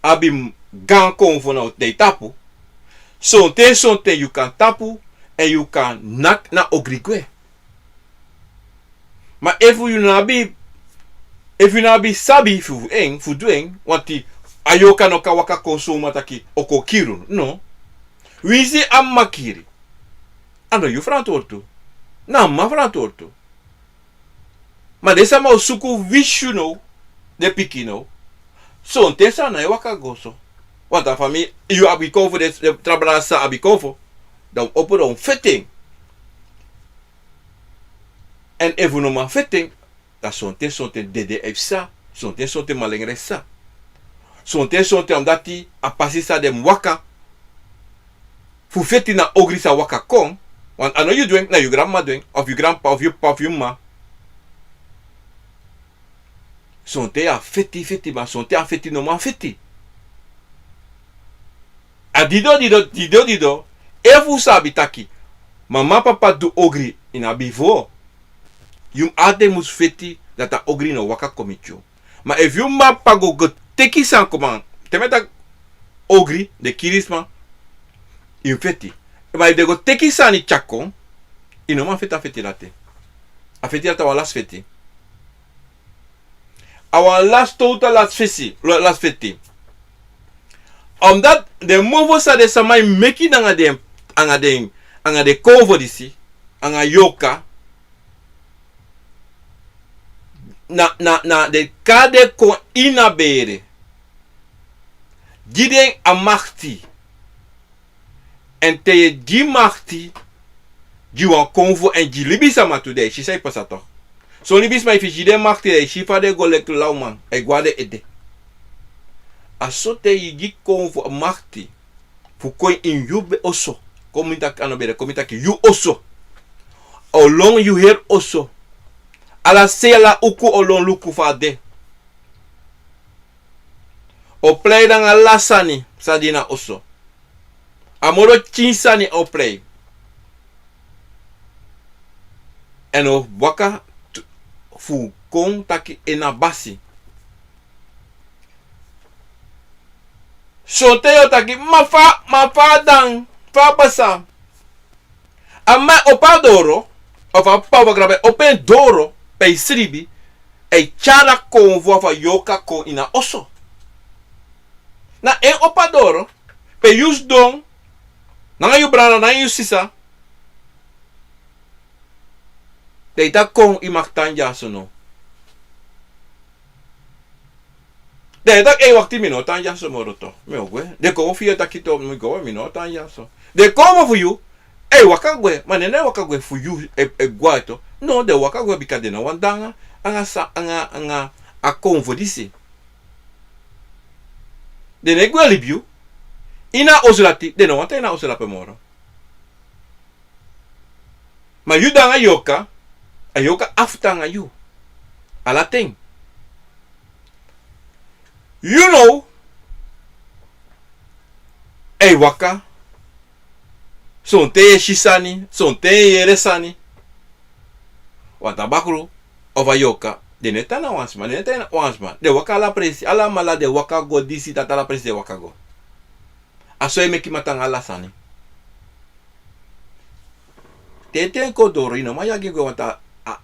abi m-, gaan konfo na yu tapu, sonten, sonten yu kan tapu, èn yu kan naki na ogri gwe. Ma efu yu no abi, efu yu no abi sabi fu en, fu du en, wanti a yorka no kan waka kon so, ma taki o kon kiri unu. No. Winsi a mama kiri, a no yu frantwortu. Na a mama frantwortu. Ma den sama o suku wisi yu no, den pikin no. Sonten sani e waka go so. Wanti a famiri, yu abi konfo, den, den tra brada san abi konfo. Dan un opo, dan un feti en. Èn efu un no man feti en, dan sonten, sonten dede e psa, sonten, sonten malengre e psa. Sonten, sonten, omdati a pasi san den mus waka fu feti na ogri sa waka kon, want a no yu du en, na yu granmama du en, of yu granpapa, of yu papa, of yu mama. Sonten yu e feti, feti, ma sonten a feti no man feti. A dido, dido, dido, dido. Efu un sabi taki mama, papa du ogri ini a bifo, yu altijd mus feti dati a ogri no waka kon miti yu. Ma efu yu mama, papa go, go teki sani kon, man, te mi e taki ogri, den kiri sma, yu feti. Ma efu den go teki sani tyari kon, yu no man feti a feti dati. A feti dati a wan lasi feti. A wan lasi, total lasi fesi, la-, lasi feti. Omdati den mofo san den sama e meki nanga den, anga den, anga den konfo disi, anga yorka, na, na, na den kari den kon ini a bere. Gi den a makti. Èn te yu e gi makti gi wan konfo èn gi libisama tu, dan yu e si san e pasa toch. Son libisma, efu yu gi den makti, dan yu e si fa den e go leki lawman, e go na den ede. A so te yu gi konfo makti fu kon ini yu be-, oso. Kon mi taki, a no bere, kon mi taki yu oso. O lon yu heri oso. Ala sei, ala uku o lon luku fa a de. O prei nanga ala sani san de ini a oso. A moro pikin sani o prei. Èn o waka tu-, fu kon taki en na basi. Sonten yu o taki, ma fa, ma fa a dan, fa a pasa? A mama e opo a doro, of a p'pa fu a granpa e opo en doro pe a e sribi, a e tyari a konfo fu a yorka kon ini a oso. Na en opo a doro pe yu sidon, nanga yu brada, nanga yu sisa. Den e taki kon, yu mag tan dyaso no. Den e taki, ei, wakti, mi no o tan dyaso moro to, mi o gwe. Den kon fu yu e taki to, mi go, mi no o tan dyaso. Den kon fu yu e waka gwe, ma den no e waka gwe fu yu e, e gwe to. No, den waka gwe bika den no wani de anga, anga sa, anga, anga a konfo disi. Den no e gwe libi yu. Ini a oso dati, den no wani tan ini a oso dape moro. Ma yu de anga yorka, a yorka afu tan anga yu. Ala ten. Yu now e waka. Sonten yu e si sani, sonten yu e yere sani. Want a bakru of a yorka, den no e tan na wan sma, den no e tan na wan sma. Den waka ala presi, alamala den waka go disi, dati, ala presi den waka go. A so e meki mi tan anga ala sani. Te ten kon doro, yu no man yagi gwe, want a, a,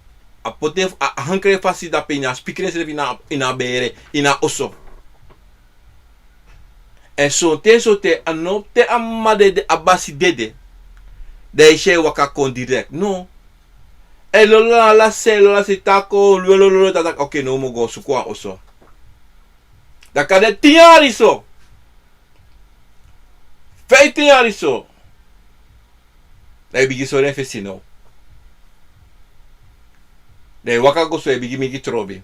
a poti a, a hankri fasi dape ini a spikri srefi ini a, ini a bere, ini a oso. Èn sonten, sonten, a no te a mama dede, a basi dede, dan yu si a e waka kon direct. No. A e lolo ala se, lolo ala se, taki lolo, lolo, taki, oké, now mi o go suku wan oso. Dan kande tin yari so, feitin yari so, dan yu bigin sori en fesi now. Dan yu waka go so, yu bigin meki trobi.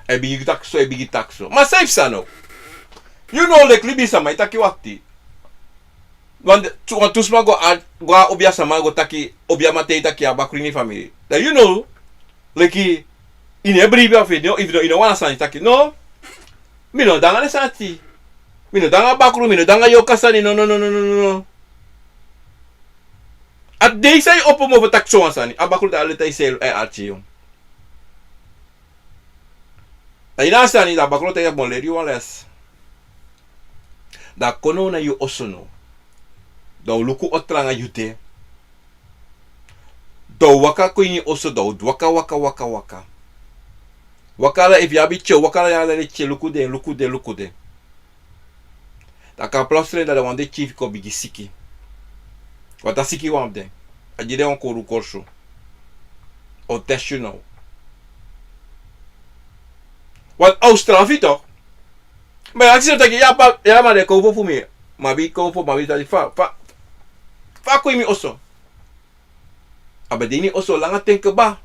Yu bigin taki so, yu bigin taki so. Ma san e psa now? Yu now leki libisma, yu taki wakti. Wan, tu, wan tu sma go a, go a obia sama, go taki, obia man taigi taki a bakru ini famiri. Dan yu now, leki, yu no e bribi, of yu no, yu no wani a sani, taki no, mi no de anga den sani. Mi no de anga bakru, mi no de anga yorka sani, no, no, no. A dei san yu opo mofo taki sowan sani, a bakru de ala ten e selu, e arki yu. Dan ini a sani, dan a bakru o taigi taki mi o leri yu wan les. Dan a kon now na yu oso now. Dan a o luku o tranga yu de. Dan a o waka kon ini oso, dan a o waka, waka, waka, waka. Waka ala, efu yu abi tye, waka ala, yu ala den tye, luku den, luku den, luku den. Dan a kan plotseling dan den wan de tye fu kon bigin siki. Want a siki wan fu den. A gi den wan kuru korsu. A o test yu now. Want a o strafu yu toch. Ma yu aksi yu taki, ya pa, ya ma den konfo fu mi. Ma abi konfo, ma abi taki fa, fa, fa a kon ini mi oso. A ben de ini oso langa ten kaba.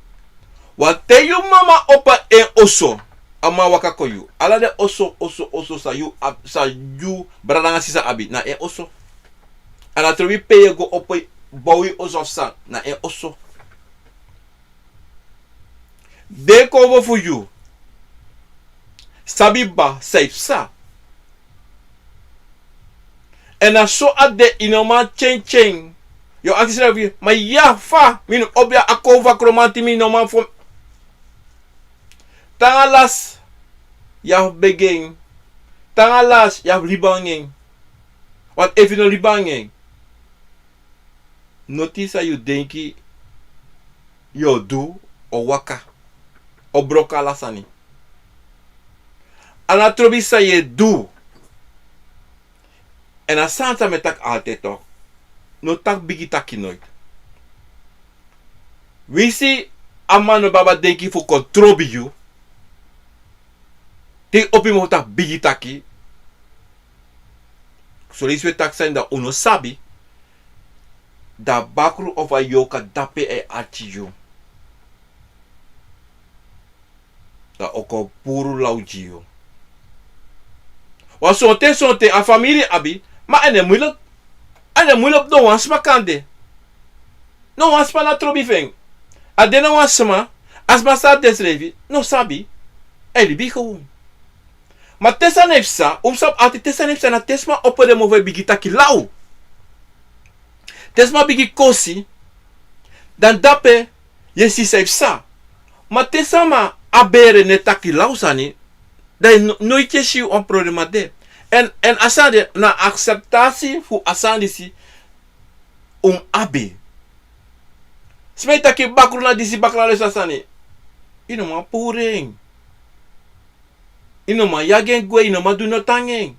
Want te yu mama opo en oso, a man waka kon yu. Ala den oso, oso, oso san yu abi, san yu brada nanga sisa abi, na en oso. A no trobi pe yu e go opo, bow yu oso of san, na en oso. Den konfo fu yu sabi kaba san e psa. Èn na so a de, yu no man tyen tyen. Yu o aksi srefi, ma ya fa mi no opo a konfo fu a Kromanti, mi no man fu. Te nanga lasi yu abi begi en. Te nanga lasi yu abi libi anga en. Want efu yu no libi anga en, noti san yu denki yu o du o waka, o broko ala sani. A no trobi san yu e du. Èn a sani san mi e taki altijd toch. No taki bigi taki noiti. Winsi a man no abi a denki fu kon trobi yu, te yu opo yu mofu taki bigi taki, soleisi wi e taki sani dan un no sabi, dan a bakru of a yorka dape e arki yu. Dan a o kon puru law gi yu. Wan sonten, sonten a famiri abi, ma a no e muilek, a no e muilek, no wan sma kan de. No wan sma no trobi fu en. A de na wan sma, a sma san a de srefi no sabi. A e libi gewoon. Ma te sani e psa, un sabi ati, te sani e psa na te sma opo den mofu e bigin taki law. Te sma bigin kosi, dan dape yu e si san e psa. Ma te sama a bere no e taki law sani, dan no, noiti yu e si wan problema de. En, en a sani de na akseptasi fu a sani disi un mus abi. Sma e taki bakru na disi, bakru na lesi, a sani. Yu no man puru en. Yu no man yagi en gwe, yu no man du noti nanga en.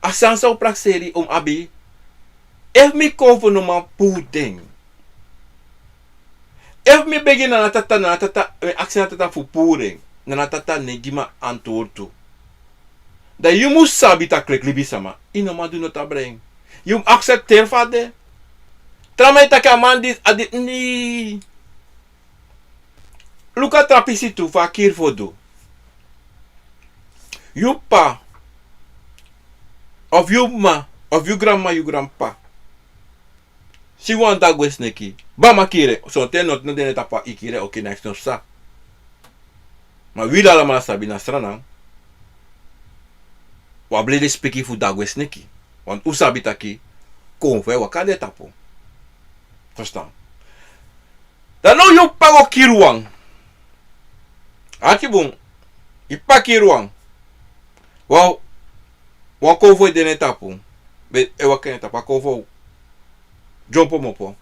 A sani san un prakseri un mus abi. Efu mi kon fu no man puru den. Efu mi begi Nana Tata, Nana Tata, mi aksi Nana Tata fu puru en. Nana Tata no e gi mi antwoord tu. Dan yu mus sabi taki leki libisama, yu no man du noti abra en. Yu mus aksepteri fa a de. Tra man e taki a man disi, a di, nee. Luku a tra pisi tu fa a kiri fu o du. Yu p'pa, of yu m'ma, of yu granma, yu granp'pa si wan dagwe sneki, bam, a kiri en. Sonten no, no de na tapu, i kiri en, oké, niks, no psa. Ma wi alamala sabi na Sranan wi abi lespeki fu dagwe sneki. Want un sabi taki konfo e waka na den tapu. Verstaan? Dan now yu p'pa go kiri wan. Arki bun. Yu p'pa kiri wan. Wan, wan konfo e de na en tapu. Be, e waka na en tapu, a konfo dyompo komopo.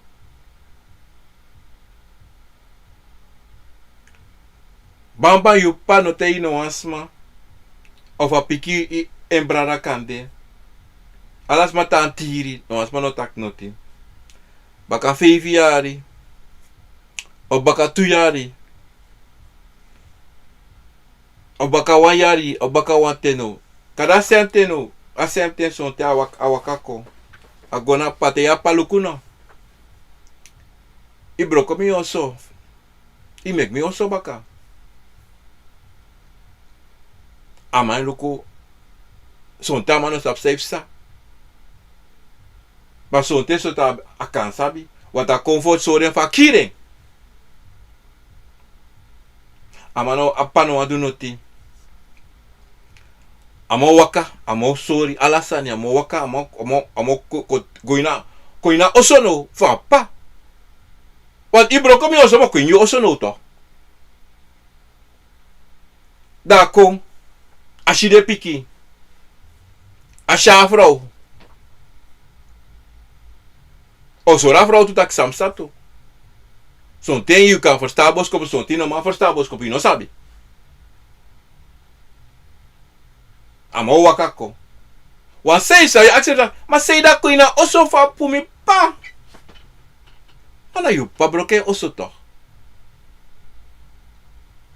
Bamban, yu p'pa no taigi no wan sma of a piki, en brada kan de. Ala sma tan tiri, no wan sma no taki noti. Baka feifi yari, of baka tu yari, of baka wan yari, of baka wan ten now. Kande a srefi ten now, a srefi ten sonten a wak-, a waka kon. A go na p'pa, te yu a p'pa luku no. I broko mi oso. I meki mi oso baka. A man e luku, sonten a man no sabi san e psa. Ma sonten, sonten a kan sabi. Want a konfo sori en fa a kiri en. A man no, a p'pa no wani du noti. A man o waka, a man o sori ala sani, a man o waka, a man o, a man o, a man o ko-, ko-, go ini a, go ini a oso now fu a p'pa. Want i broko mi oso, mi o kon ini yu oso now toch. Dan a kon, a si den pikin, a si a frow. A o sori a frow tu taki san psa tu. Sonten yu kan ferstan a boskopu, sonten yu no man ferstan a boskopu, yu no sabi. A man o waka kon. Wan sei san yu aksi, ma sei dan kon ini a oso fu a p'pa mi p'pa. Ma na yu p'pa broko en oso toch.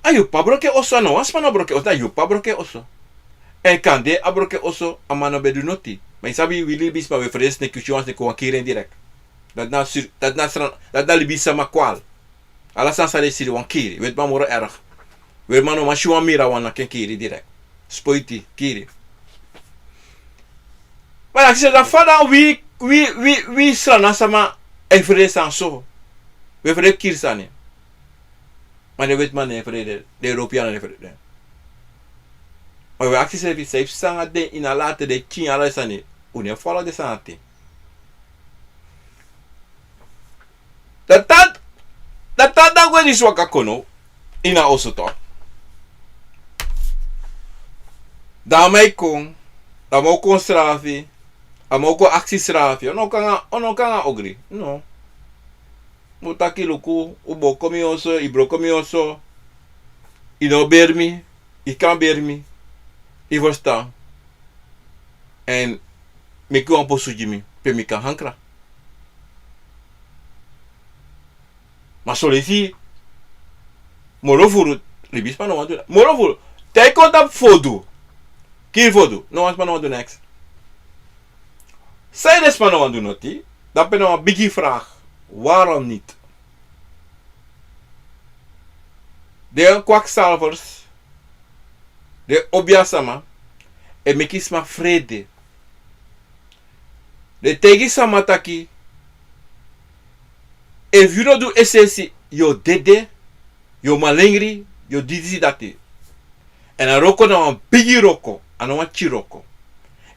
A yu p'pa broko en oso, a no wan sma no broko en oso, na yu p'pa broko en oso. En kande a broko en oso, a man no ben du noti. Ma yu sabi wi libisma, wi e frede sneki, wi si wan sneki, wi wani kiri en direct. Dati na sur-, dati na sran-, dati na libisma kwal. Ala sani san den siri wani kiri. Wetiman moro erg. Wetiman no man si wan mira, wan naki en, kiri direct. Spoiti, kiri. Ma dan a kisi, dan fa dan wi, wi, wi, wi Sranan sama e frede sani so. Wi e frede kiri sani. Ma den wetiman no e frede, den Europeanen no e frede. Ma wi e aksi srefi, san e psa nanga den ini a late, den kin, ala den sani. Un no e follow den sani ati. Dan a tan, dan a tan dagwe disi waka kon now ini a oso toch. Dan a man e kon, dan a man o kon srafi, a man o kon aksi srafi. Un no kon nanga, un no kon nanga ogri. No. Un o taki luku, un broko mi oso, yu broko mi oso. Yu no beri mi, yu kan beri mi. Yu ferstan. En meki wan posu gi mi, pe mi kan hankra. Ma son leisi, moro furu, libisma no wani du. Moro furu, te yu kon tapu fodu, kiri fodu, no wan sma no wani du niks. San den sma no wani du noti, dape na wan bigi vraag, waarom niet? Den kwakzalvers, den obiasama, e meki sma frede. Den taigi sama taki, efu yu no du es'esi, yu o dede, yu o malengri, yu o disi dati. En a wroko na wan bigi wroko, a no wan pikin wroko.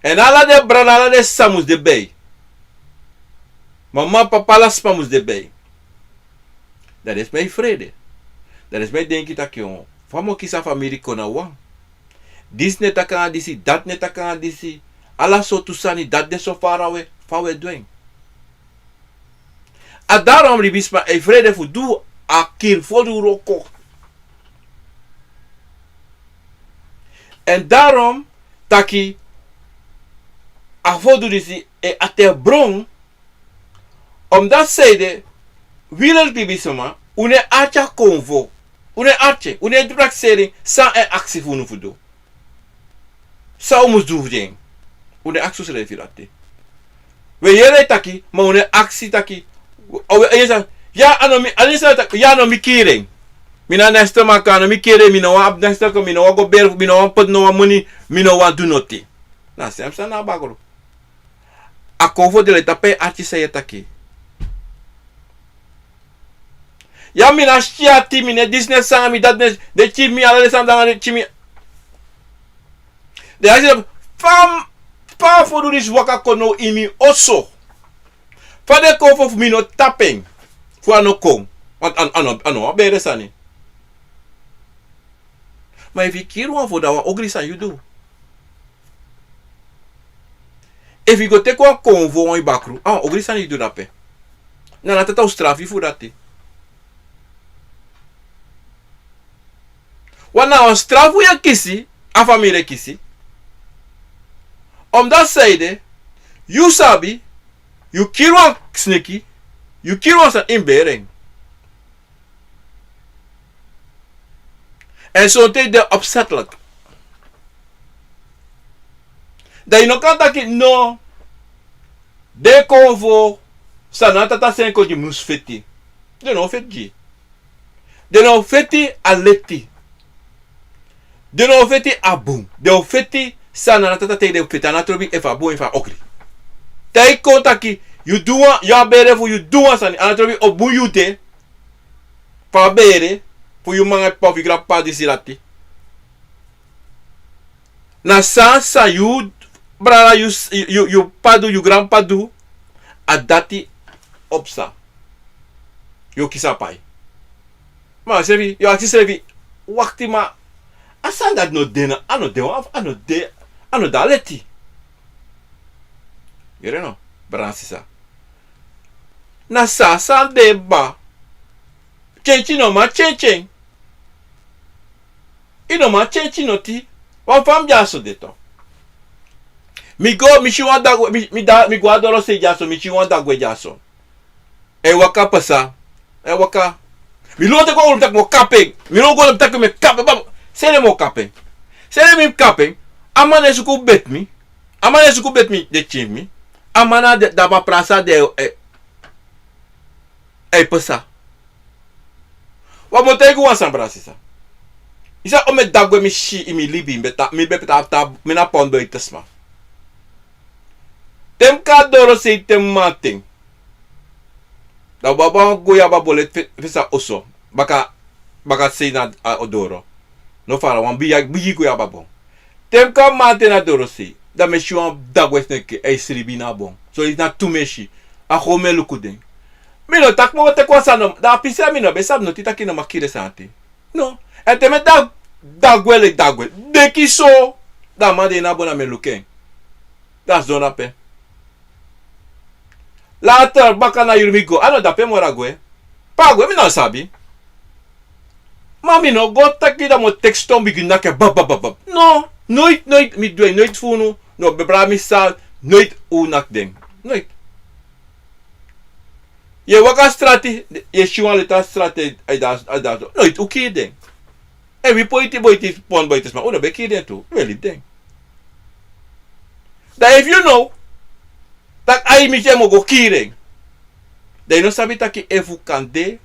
En ala den brada, ala den sisa mus de bij. Mama, papa, ala sma mus de bij. Dan den sma e frede. Dan den sma e denki taki, o, fa mi o kisi a famiri kon na wan. Disi no e taki nanga disi, dati no e taki nanga disi. Ala sortu sani, dati de so farawe, fa wi e du en. A daarom libisma e frede fu du a kiri fodu wroko. En daarom taki a fodu disi e ati en bron. Omdat sei de, wi leki libisma, un no e arki a konfo. Un no e arki, un no e du prakseri san a e aksi fu unu fu du. San un mus du fu gi en. Un no e aksi unsrefi dati. Wi e yere taki, ma un no e aksi taki. O, wi e yere san, ya a no mi, a no san taki, ya a no mi kiri en. Mi na neste maka, a no mi kiri en, mi no wani abi neste maka, mi no wani go beri, mi no wani poti no wan moni, mi no wani du noti. Na sem sani na bakru. A konfo de leti tapu en ati san yu e taki. Ya mi na siki ati, mi no e disi, no e sanga, mi dati, no e, den kiri mi, ala den sani danga den kiri mi. Den aksi fa, fa a fodu disi waka kon now ini mi oso. Fa den konfo fu mi no tapu en. Fu a no kon. A, a, a no, a no wan bere sani. Ma efu yu kiri wan fodu, a wan ogri sani yu du. Efu yu go teki wan konfo wan yu bakru, a wan ogri sani yu du dape. Na na tata o strafu yu fu dati. Wan na wan strafu yu e kisi, a famiri e kisi. Omdat sei de, yu sabi, yu kiri wan sneki, yu kiri wan sani, yu mus bere en. En sonten den opzettelijk. Dan yu no kan taki no. Den konfo san na tata seni kon gi mus feti. Den no feti gi. Den no feti a leti. Den no feti a bun. Den o feti san na tata teki den feti, a no trobi efu a bun efu a ogri. Te yu kon taki, yu du wan, yu a bere fu yu du wan sani, a no trobi o bun yu de. Fa a bere, fu yu mama, fu yu granpapa disi dati. Na san san yu brada, yu, yu, yu p'pa du, yu granpapa du, a dati o psa. Yu o kisi a pai. Ma srefi, yu o aksi srefi, wakti ma, a sani dati no de na, a no de wan, a no de, a no de a leti. Yere no, brada sisa. Na san san de ba. Kenki no man kenki en. Yu no man kenki noti. Wan fa mi dyaso de tu. Mi go, mi si wan dagwe, mi, mi da, mi go a dorosei dyaso, mi si wan dagwe dyaso. E waka pasa. E waka. Mi lon teki wan olo, mi taki mi o kapu en. Mi lon go, mi taki mi e kapu en. Baba, seni mi o kapu en. Seni mi kapu en. A man e suku beti mi. A man e suku beti mi, den kiri mi. A man na de, daba prasa de, e, e pasa. Wan mi o taigi wan sani, brada sisa. Yu sa, o mi e dagwe, mi si ini mi libi, mi be ta, mi be ta, ta, mi na pon boiti sma. Te mi kon a dorosei te mamanten. Dan baba wan goyaba bon leti fe, fesa oso. Baka, baka sei na a doro. No fara wan bigi, bigi goyaba bon. Te mi kon mamanten na dorosei. Dan mi e si wan dagwe sneki e sribi na bon. So disi na tu mi e si. A gewoon mi e luku den. Mi no taki mi o teki wan sani no. Dan a pisi ya mi no be sabi noti taki no man kiri den sani ati. No. Èn te mi e da, dagwe leki dagwe. Deki so. Dan a man de ini a bon, dan mi e luku en. Dan a sidon dape. Later, baka na yuru mi go. A no dape moro a gwe. Pe a gwe, mi no sabi. Ma mi no go taki dan mi o teki ston bigin naki en bab, bab, bab, bab. No. Noiti, noiti, mi du en, noiti fu unu. No, be brada, mi sa, noiti un naki den. Noiti. Yu e waka strati, yu e si wan leti a strati, a e dansi, a e dansi. Noiti un kiri den. Èn wi boiti, boiti, pon boiti sma, un no be kiri den tu, un e libi den. Dan efu yu no, taki ai mi si en mi o go kiri en. Dan yu no sabi taki efu kande,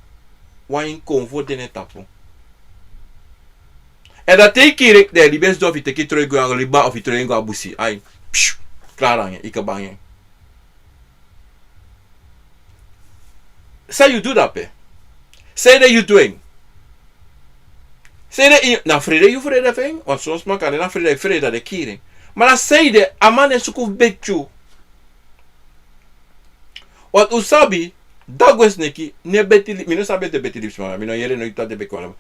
wan inkonfo de na en tapu. Èn dan te yu kiri en, dan yu libi e sidon fu yu teki yu tron yu go a liba of yu tron yu go a busi. Ai, pshu, klari nanga en, yu kaba nanga en. San yu du dape? Sanede yu du en? Sanede yu, na frede yu frede fu en? Want son sma kande na frede, frede dan den kiri en. Ma na sanede a man e suku fu beti yu. Want un sabi, dagwe sneki, no e beti li-, mi no sabi efu den beti libisma, mi no yere noiti taki den beti kon.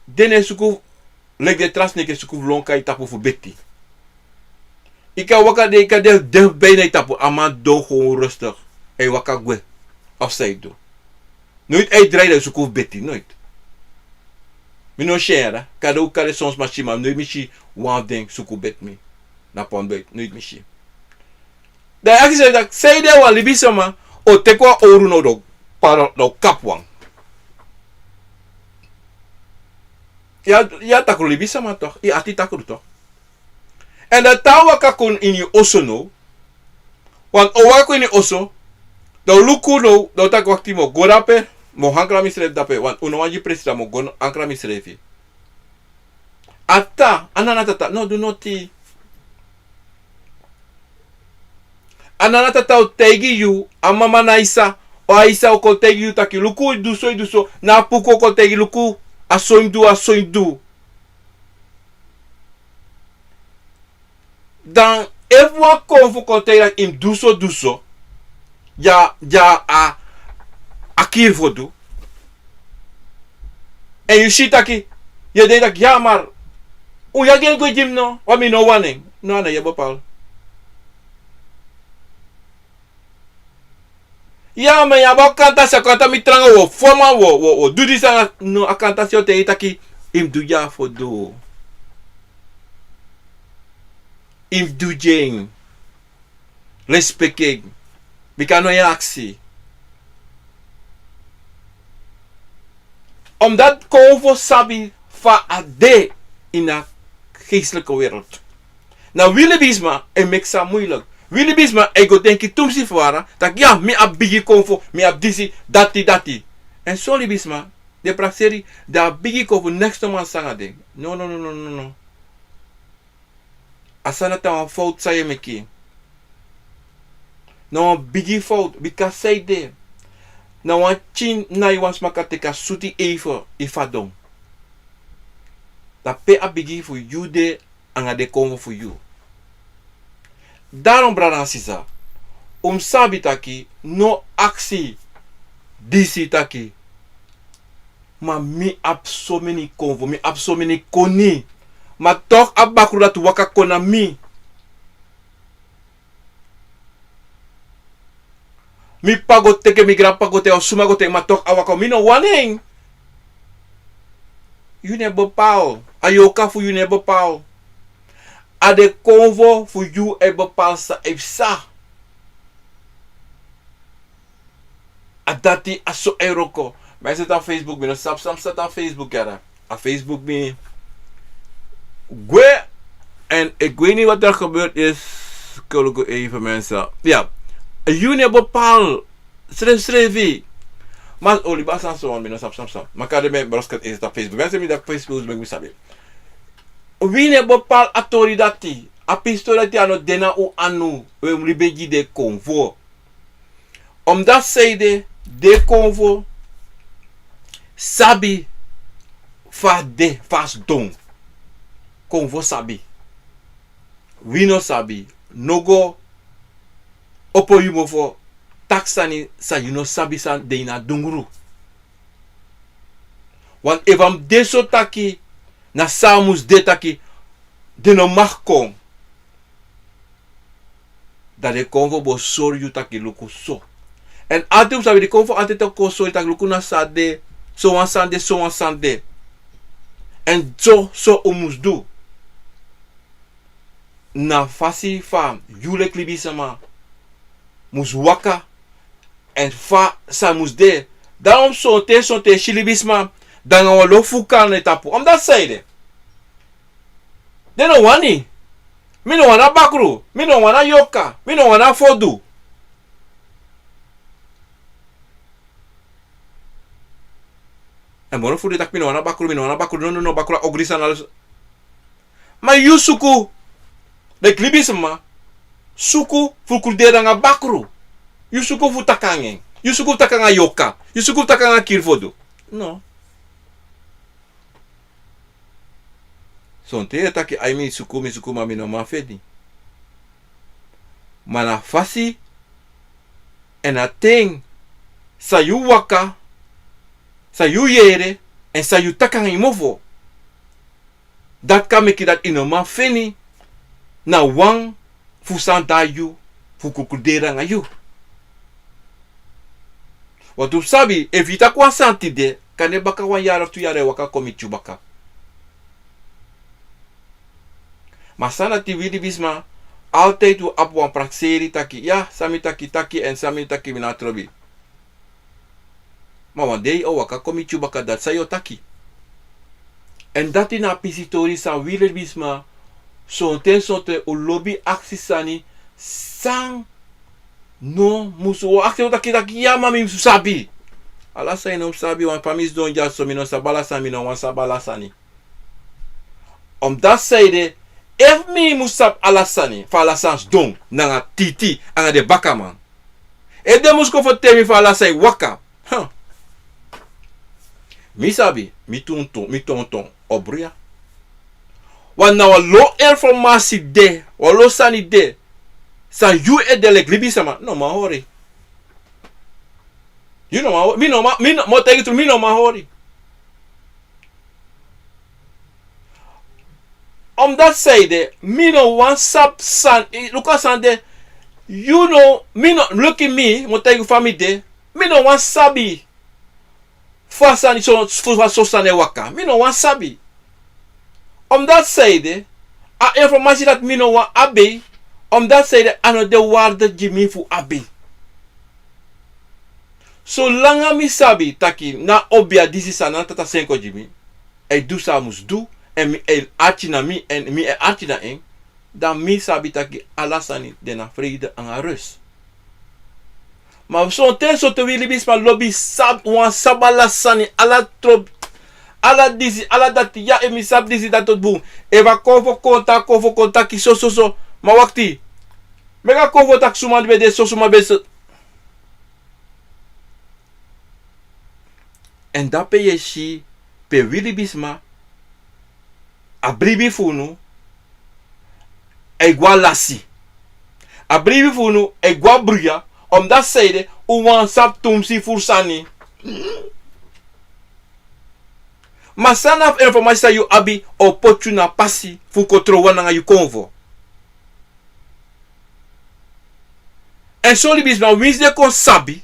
Den no e suku Leki den tra sneki e suku fu lon kon na yu tapu fu beti. Yu kan waka de, yu kan de, de bijna yu tapu, a man don gewoon rustig. Èn yu waka gwe. Of san yu du. Noiti a e drai dan yu suku fu beti, noiti. Mi no si en yara, kande un kande son sma si, ma noiti mi si wan fu den suku beti mi. Na pon noiti, noiti mi si. Dan yu aksi yu srefi taki, sanede wan libisma o teki wan owru now dan o para, dan o kapu wan. Yu a, yu a takru libisma toch, yu ati takru toch. Èn dan te a waka kon ini yu oso now, want a o waka kon ini yu oso, dan a o luku now, dan a o taki wakti, mi o go drape, mi o ankra misrefi drape, want un no wani gi presi, dan mi o go ankra misrefi. A tata, a nana tata no du noti. A nana tata o taigi yu, a mama na Aisa, o Aisa o kon taigi yu taki luku, yu du so, yu du so, na a puku o kon taigi luku, a so yu mus du, a so yu mus du. Dan efu wan konfo kon taigi yu taki yu mus du so, du so, di a, di a, a, a kiri fu du. Èn yu si taki, yu e denki taki, ya, maar un ya gi en gwe gi mi no, want mi no wani en. No, a no yu e bepaal. Ya, ma yu abi a kantasi, a kantasi mi tranga, wi o foma, wi o, wi o, wi o du disi anga, no, a kantasi o taigi yu taki yu mus du dya fu du. Yu mus du gi en. Respeki en. Bika a no yu aksi. Omdat konfo sabi fa a de ini a geestelijke wereld. Na wi libisma e meki san moeilijk. Wi libisma e go denki tumsi fara, taki ya, mi abi bigi konfo, mi abi disi, dati, dati. Èn son libisma, den prakseri, den abi bigi konfo, neks no man sanga den. No, no, no, no, no, no. A sani dati na wan fowtu san yu e meki. Na wan bigi fowtu, bika sanede, na wan pikin nai wan sma kan teki a sutu yu eive, yu fadon. Dan pe a bigi fu yu de anga den konfo fu yu. Daarom, brada nanga sisa, un mus sabi taki, no aksi disi taki, ma mi abi someni konfo, mi abi someni koni. Ma toch a bakru dati waka kon na mi. Mi p'pa go teki en, mi granp'pa go teki en, o suma go teki en, ma toch a waka, mi no wani en. Yu no e bepaal. A yorka fu yu no e bepaal. A den konfo fu yu e bepaal san e psa. A dati a so e wroko. Ma yu seti a Facebook, mi no sabi san mi seti a Facebook, yara. A Facebook mi gwe. En ik weet niet wat er gebeurd is. Koluku even, mensen. Ja. Yu no e bepaal srefsrefi. Ma o libi a sani so, mi no sabi san mi seti. Ma kande mi e brosket esi a Facebook. Mensen, mi dati Facebook meki mi sabi. Wi no e bepaal a tori dati. A pisi tori dati a no de na un anu. We mus libi gi den konfo. Omdat sanede den konfo sabi fa a de, fa a sidon. Konfo sabi. Wi no sabi. No go opo yu mofo taki sani san yu no sabi san de ini a dungru. Want efu a mus de so taki, na so a mus de taki, den no mag kon. Dan den konfo bo sori yu taki luku so. En altijd un sabi den konfo altijd o kon sori taki luku na so a de, sowan sani de, sowan sani de. En so, so un mus du. Na fasi fa yu leki libisma mus waka, en fa san mus de. Daarom sonten, sonten yu si libisma de nanga wan lo fu kan na yu tapu. Omdat sanede? Den no wani. Mi no wani a bakru. Mi no wani a yorka. Mi no wani a fodu. En moro fu den taki mi no wani a bakru, mi no wani a bakru. No, no, no, bakru a ogri sani ala. Ma yu suku, leki libisma, suku fu kruderi nanga bakru. Yu suku fu taki nanga en. Yu suku fu taki nanga yorka. Yu suku fu taki nanga kiri fodu. No. Sonten yu e taki, ai, mi suku, mi suku, ma mi no man feni. Ma na fasi, en a ten san yu waka, san yu yere, en san yu taki nanga yu mofo. Dati kan meki dati yu no man feni na wan fu san de na yu fu krukru deri nanga yu. Want un sabi, efu yu taki wan sani tide, kande baka wan yari of tu yari e waka kon miti yu baka. Ma san dati wi libisma, altijd un abi wan prakseri taki, ya, san mi taki, taki, èn san mi taki, mi no abi trobi. Ma wan dei o waka kon miti yu baka, dati san yu o taki. Èn dati na a pisitori san wi libisma, sonten, sonten un lobi aksi sani, san no musu, un o aksi, un o taki, taki, ya, ma mi musu sabi. Ala sani no musu sabi, wan fa mi sidon dyaso, mi no sabi ala sani, mi no wani sabi ala sani. Omdati sanede, efu mi musu sabi ala sani, fa ala sani sidon, nanga titi, anga den bakaman. Efu den musu kon fu teki mi fa ala sani waka. Huh. Mi sabi, mi tonton, mi tonton o bruya. Wan na wan lo informasi de, wan lo sani de. San yu e de leki libisma, no man hori. Yu no man hori, mi no man, mi no, mi o taigi tru, mi no man hori. Omdati sanede, mi no wani sabi san, i, luku a sani de, yu no, mi no, luku mi, mi o taigi fa mi de, mi no wani sabi fa sani so, fa so sani e waka. Mi no wani sabi. Omdati sanede, a informasi dati mi no wani abi, omdati sanede a no de waarde gi mi fu abi. Solanga mi sabi taki na obia disi san na tata seni kon gi mi, a e du san a musu du, èn mi, a e arki na mi, èn mi e arki na en, dan mi sabi taki ala sani de na vrede anga rust. Ma sonten, sonten wi libisma lobi sabi, wan sabi ala sani, ala trobi, ala disi, ala dati, ya, efu mi sabi disi, dati o bun. Efu a konfo kon taki, konfo kon taki so, so, so. Ma wakti. Meki a konfo taki suma ben de so, suma ben so. Èn dape yu e si pe wi libisma, a bribi fu unu e gwe na lasi. A bribi fu unu e gwe na bruya, omdati sanede un wani sabi tumsi furu sani. Ma san na fu informasi san yu abi o poti yu na pasi fu kon trow wan nanga yu konfo. Èn son libisma, winsi den kon sabi,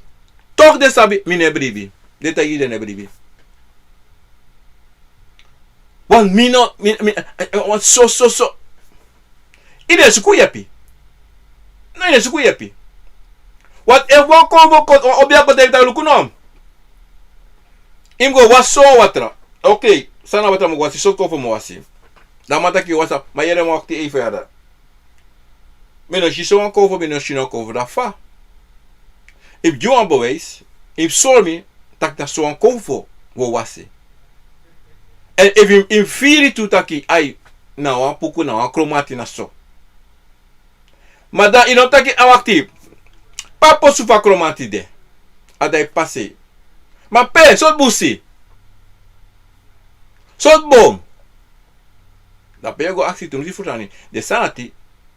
toch den sabi, mi no e bribi. Den taigi yu den no e bribi. Want mi no, mi, mi, eh, eh, want so, so, so. Yu no e suku yepi. No, yu no e suku yepi. Want efu wan konfo kon, wan obia kon taigi taki luku no. Yu mus go wasi so watra. Oké, san na watra mi o go wasi, sortu konfo mi o wasi. Dan a man taki wasi, ma yere, mi o wakti even yara. Mi no si so wan konfo, mi no si no konfo, dan fa? Yu mus gi wan bewijs, yu mus sori mi taki na so wan konfo wi o wasi. Èn efu yu, yu mus firi tu taki, ai, na wan puku, na wan kromati na so. Ma dan yu no taki, a wakti, pe a posu fu a kromati de. A dan yu pasi. Ma pe, sortu busi. Sortu bon. Dape yu o go aksi tumsi furu sani. Den sani dati,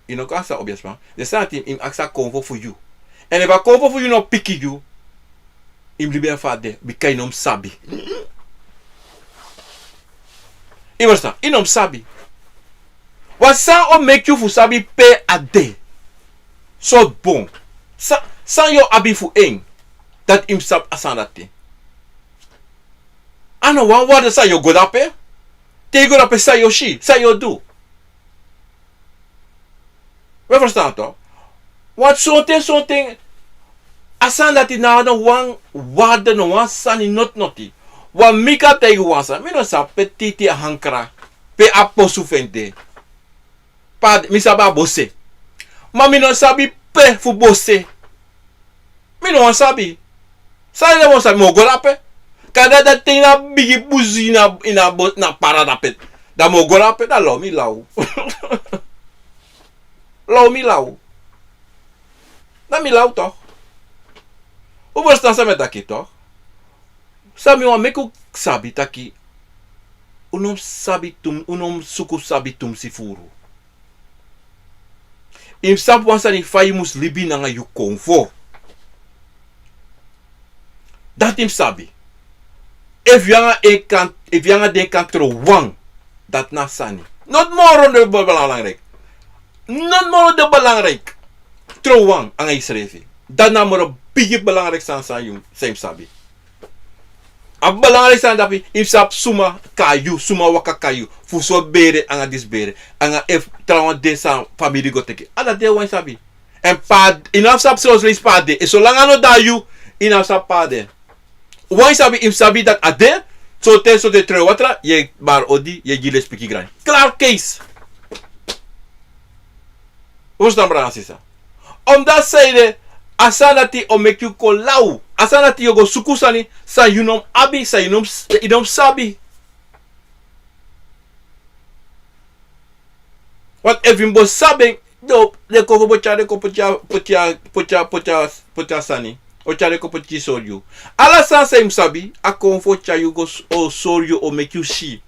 yu no kan aksi a obiasma. Den sani dati yu mus aksi a konfo fu yu. Èn efu a konfo fu yu no piki yu, yu mus libi en fa a de, bika yu no mus sabi. Yu mus sabi, yu no mus sabi. Wan san o meki yu fu sabi pe a de. Sortu bon. San, san yu o abi fu en. Dati yu mus sabi a sani dati. A no wan waarde san yu o go dape. Te yu go dape san yu o si, san yu o du. We ferstan toch? Want sonten, sonten, a sani dati no abi no wan waarde, no wan sani noti noti. Want mi kan taigi wan sani, mi no sabi pe titi e ankra, pe a posu fu en de. Pardon, mi sabi a bose. Ma mi no sabi pe fu bose. Mi no wani sabi. San ede mi o sabi, mi o go dape. Kande dati te yu na bigi busi ini a, ini a bo-, na para dape. Dan mi o go dape, dan law mi law. Law mi law. Dan mi law toch. Un ferstan san mi e taki toch? San mi wani meki un sabi taki, un no mus sabi tum-, un no mus suku sabi tumsi furu. Yu mus sabi wan sani fa yu mus libi nanga yu konfo. Dati yu mus sabi. Efu yu anga en kan, efu yu anga den kan trow wan, dati na sani. Not moro de belangrijk. Not moro de belangrijk. Trouwan anga yusrefi. Dan na moro bigi belangrijk san san yu, san yu sabi. A belangrijk san dapi, yu sabi suma kan yu, suma waka kan yu. Fu so bere anga disbere. Anga efu trouwan de san famiri go teki. Ala de wan sabi. En pa, yu no sabi so leisi pa de. En solanga no da yu, yu no sabi pa de. Wan sabi, yu sabi dat a de, so te, so te treu watra, yu e bari odi, yu e gi lespeki grani. Klaar case. Verstaan, brada, sisa. Omdat zij de, a sani dati o meki yu kon law. A sani dati yu go suku sani, san yu no abi, san yu no, yu no sabi. Want efu yu bo sabi en, den kon fu bo tyari, den kon fu tyari, fu tyari, fu tyari, fu tyari, fu tyari sani. O tyari, den kon fu tyari sori yu. Ala sani san yu sabi, a kon fu tyari yu go s-, o sori yu, o meki yu si.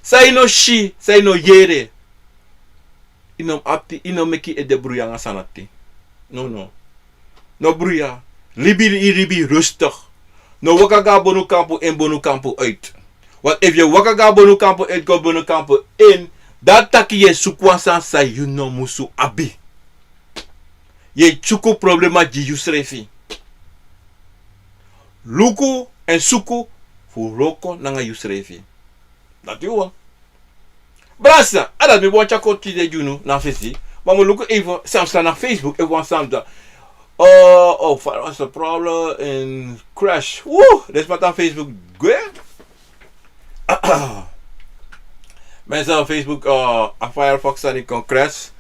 San yu no si, san yu no yere. Yu no abi, yu no meki ede bruya anga sani dati. No, no. No bruya. Libi, libi rustig. No waka go na bonu kampu in, bonu kampu uit. Want efu yu waka go na bonu kampu uit, go bonu kampu in, dati taki yu e suku wan sani san yu no musu abi. Yu e suku problema gi yusrefi. Luku en suku fu wroko nanga yusrefi. Dati wan. Brada, a dati mi bo tyari kon tide gi unu na fesi. Ma mi luku even san psa na Facebook, even wan sani. Oh, oh, what was the problem in crash? Woe, den sma na Facebook gwe. Mensen, Facebook, uh, a Firefox sani kon crash.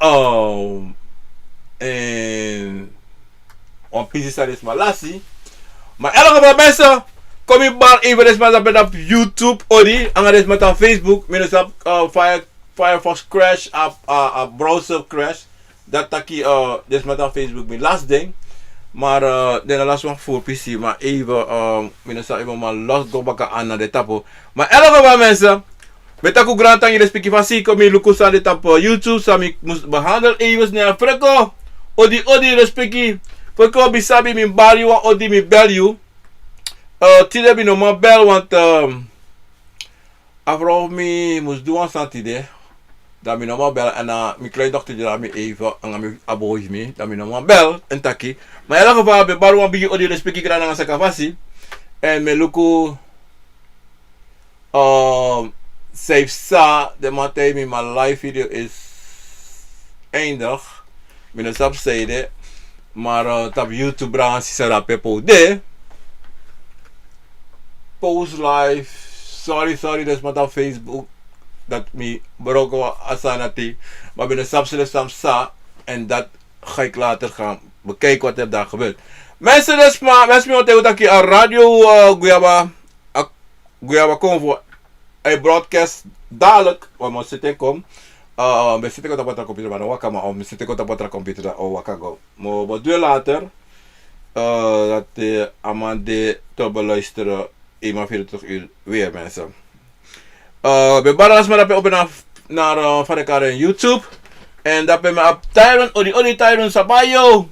Um, en wan pisi san den sma lasi. Ma in elk geval, mensen, kon mi bari even den sma san ben na YouTube, odi, anga den sma na Facebook, mi no sabi, uh, Fire-, Firefox crash, a, a, a browser crash. Dati taki, uh, den sma na Facebook mi lasi den. Maar, uh, den no lasi wan furu pisi, maar even, uh, mi no sabi, even man lost go baka na den tapu. Maar in elk geval, mensen, mi e taki un grantangi, lespeki, fa yu kon mi luku san de tapu YouTube, san mi mus behandel even na freko. Odi, odi, lespeki. Freko, mi sabi mi bari wan odi, mi bel yu. Eh, tide mi no man bel, want, ehm, a vrouw fu mi mus du wan sani tide. Dan mi no man bel, en, eh, mi kleindochter de na mi even, anga mi a boi fu mi, dan mi no man bel, en taki. Maar in elk geval, mi bari wan bigi odi, lespeki, grand'nanga, saka fasi. En mi e luku, Ehm, zij sa, de man taigi mi, mijn live video is eindig. Mi no sabi san ede. Maar, eh, tapu YouTube, brada, sisa, dape post de. Post live. Sorry, sorry, den sma tapu Facebook. Dati mi broko a sani dati. Maar mi no sabi san, san psa. En dat ga ik later gaan bekijken wat er daar gebeurt. Mensen, den sma, mensen, mi wani taigi un taki a radio, eh, Guyaba, a Guyaba Konfo, a e broadcast dadelijk, want mi o seti en kon. Eh, mi o seti en kon tapu a tra computer, maar no waka, maar mi o seti en kon tapu a tra computer, dan a o waka go. Mi o, mi o du en later. Eh, dati, eh, a man de te beluisteren, eenmaal vierentwintig uur weer, mensen. Eh, mi e bari ala sma dape opo na, na, eh, Fadekare en YouTube. En dape mi abi Tyron, odi, odi, Tyron, san psa, yo.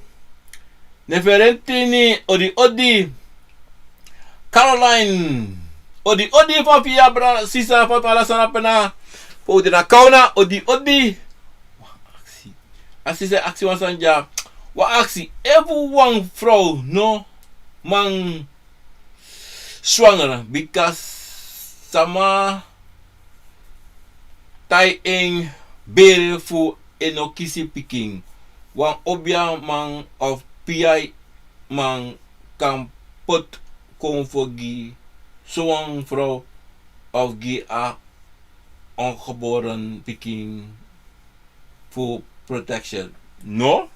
Neferentini, odi, odi. Caroline, odi, odi, fa yu de, brada, sisa, fa yu de, ala sma dape na. Fa un de na kawna, odi, odi. Aksi. A sisa aksi wan sani dya. Wan aksi, efu wan frow no man zwanger, bika sama tai en bere fu en no kisi pikin. Wan obiaman of piaiman kan poti konfo gi sowan frow of gi a ongeboren pikin fu protection. No?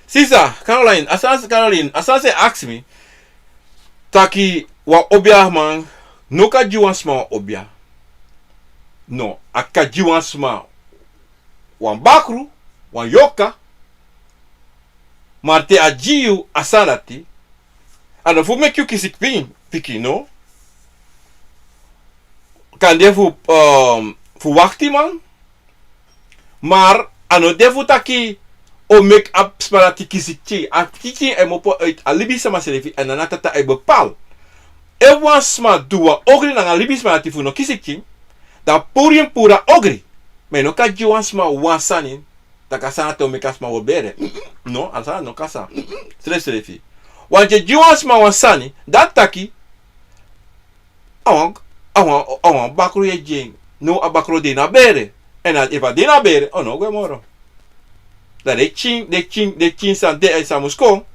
Sisa, Caroline, a sani, Caroline, a sani san yu aksi mi, taki wan obiaman no kan gi wan sma wan obia. No, a kan gi wan sma wan bakru, wan yorka, maar te a gi yu a sani dati, a no fu meki yu kisi pikin, pikin, no? Kande fu, ehm, fu waktiman, maar a no de fu taki o meki a sma dati kisi pikin. A pikin e kmopo uit a libisma srefi, en na a tata e bepaal. Efu wan sma du wan ogri nanga libisma dati fu no kisi pikin, Dan puru yu mus puru a ogri. Ma yu no kan gi wan sma wan sani, taki a sani dati o meki a sma o bere. No, a sani no kan sa. Srefsrefi. Want yu e gi wan sma wan sani, dati taki, a wan, a wan, a wan bakru yu e gi en. No, a bakru de na bere. Èn a, efu a de na bere, a no o gwe moro. Dan den pikin, den pikin, den pikin san de, san mus kon.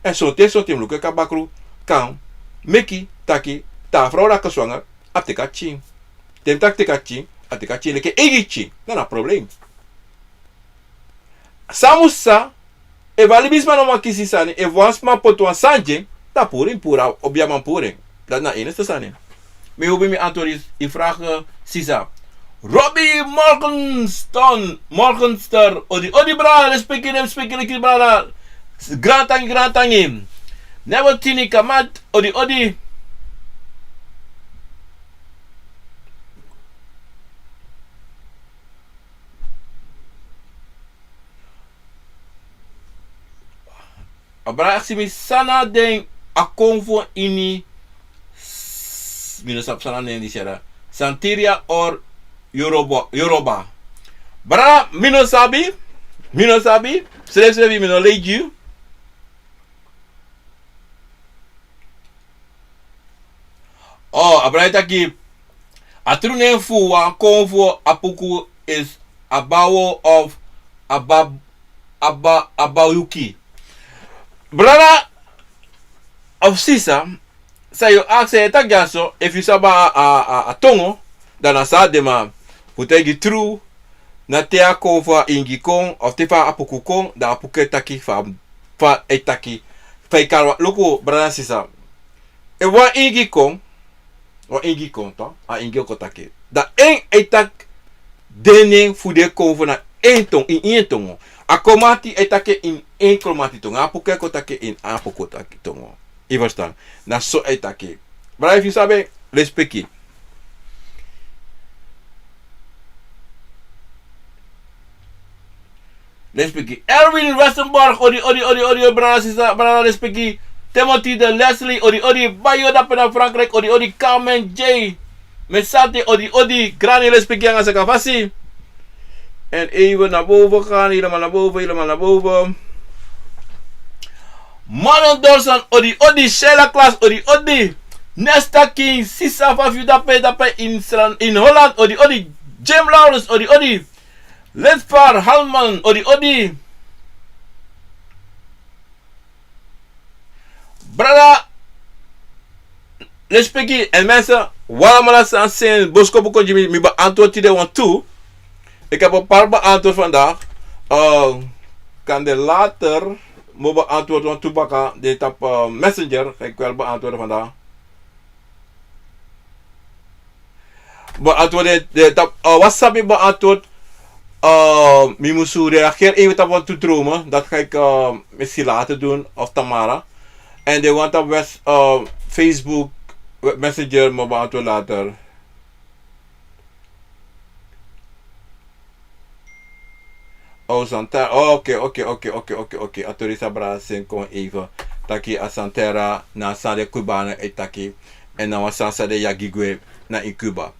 Èn sonten, sonten yu mus luku enke a bakru kan meki taki, te a frow dati kon swanger, a teki a pikin. Te mi taki teki a pikin, a teki a pikin leki en eigi pikin. Dan na problem. San mus sa, efu a libisma no man kisi sani, efu wan sma poti wan sani gi en, dan puru yu mus puru a obiaman puru en. Dati na a enigste sani. Mi hopi mi antwoord yu, yu vraag, eh, sisa. Robbie Morgenstern, Morgenster, odi odi brada, respeki, respeki, leki brada. Grantangi, grantangi. Never Tini Kamat, odi odi. A brada aksi mi san na den a konfo ini s-, mi no sabi san na nen disi yara. Santeria or Yoruba, Yoruba. Brada, mi no sabi, mi no sabi, srefsrefi mi no leisi yu. Oh, a brada e taki, a tru nen fu wan konfo Apuku is Abawo of Aba-, Aba-, Abayuki. Brada of sisa, san yu o aksi, e taki dyaso, efu yu sabi a, a, a, a tongo, dan na so a de, ma fu taigi tru, na te a konfo a ingi kon, of te fa Apuku kon, dan Apuku e taki fa, fa e taki, fa e kari wan, luku, brada, sisa. Efu wan ingi kon, wan ingi kon, to, a ingi o kon taki. Dan en e taki den nen fu den konfo na en tongo, ini en tongo. A Kromanti e taki en ini en Kromanti tongo. A Apuku e kon taki en ini a Apuku taki tongo. Yu e ferstan? Na so e taki. Brada, efu yu sabi, respeki. Respeki. Erwin Westenborg, odi, odi, odi, odi, brada, sisa, brada, respeki. Timothy de Leslie, odi, odi, Bayo, dape na Frankrijk, odi, odi, Carmen J. Mesate, odi, odi, grani, respeki, nanga saka fasi. En even naar boven gaan, helemaal naar boven, helemaal naar boven. Marlon Dorson, odi, odi, Sheila Klaas, odi, odi. Nesta King, sisa, fa fu yu dape, dape in Sran-, in Holland, odi, odi. Jim Lawrence, odi, odi. Letfar Halman, odi, odi. Brada, respeki, en mensen, wi alamala san seni boskopu kon gi mi, mi beantwoord tide wantu. Ik heb een paar beantwoord vandaag. Eh, kan de later, mi o beantwoord wantu baka, den tapu, eh, Messenger, ga ik wel beantwoorden vandaag. Beantwoord, eh, tapu, eh, WhatsApp mi beantwoord. Eh, mi musu reageren even tapu wantu dromen. Dat ga ik, eh, misschien later doen, of Tamara. En den wan tapu wes-, eh, Facebook, we-, Messenger, mi o beantwoord later. Oh, Santana. Oh, oké, oké, oké. A tori san brada seni kon even. Taki a Santana na san den Cubano e taki. En na wan sani san den yagi gwe na ini Cuba.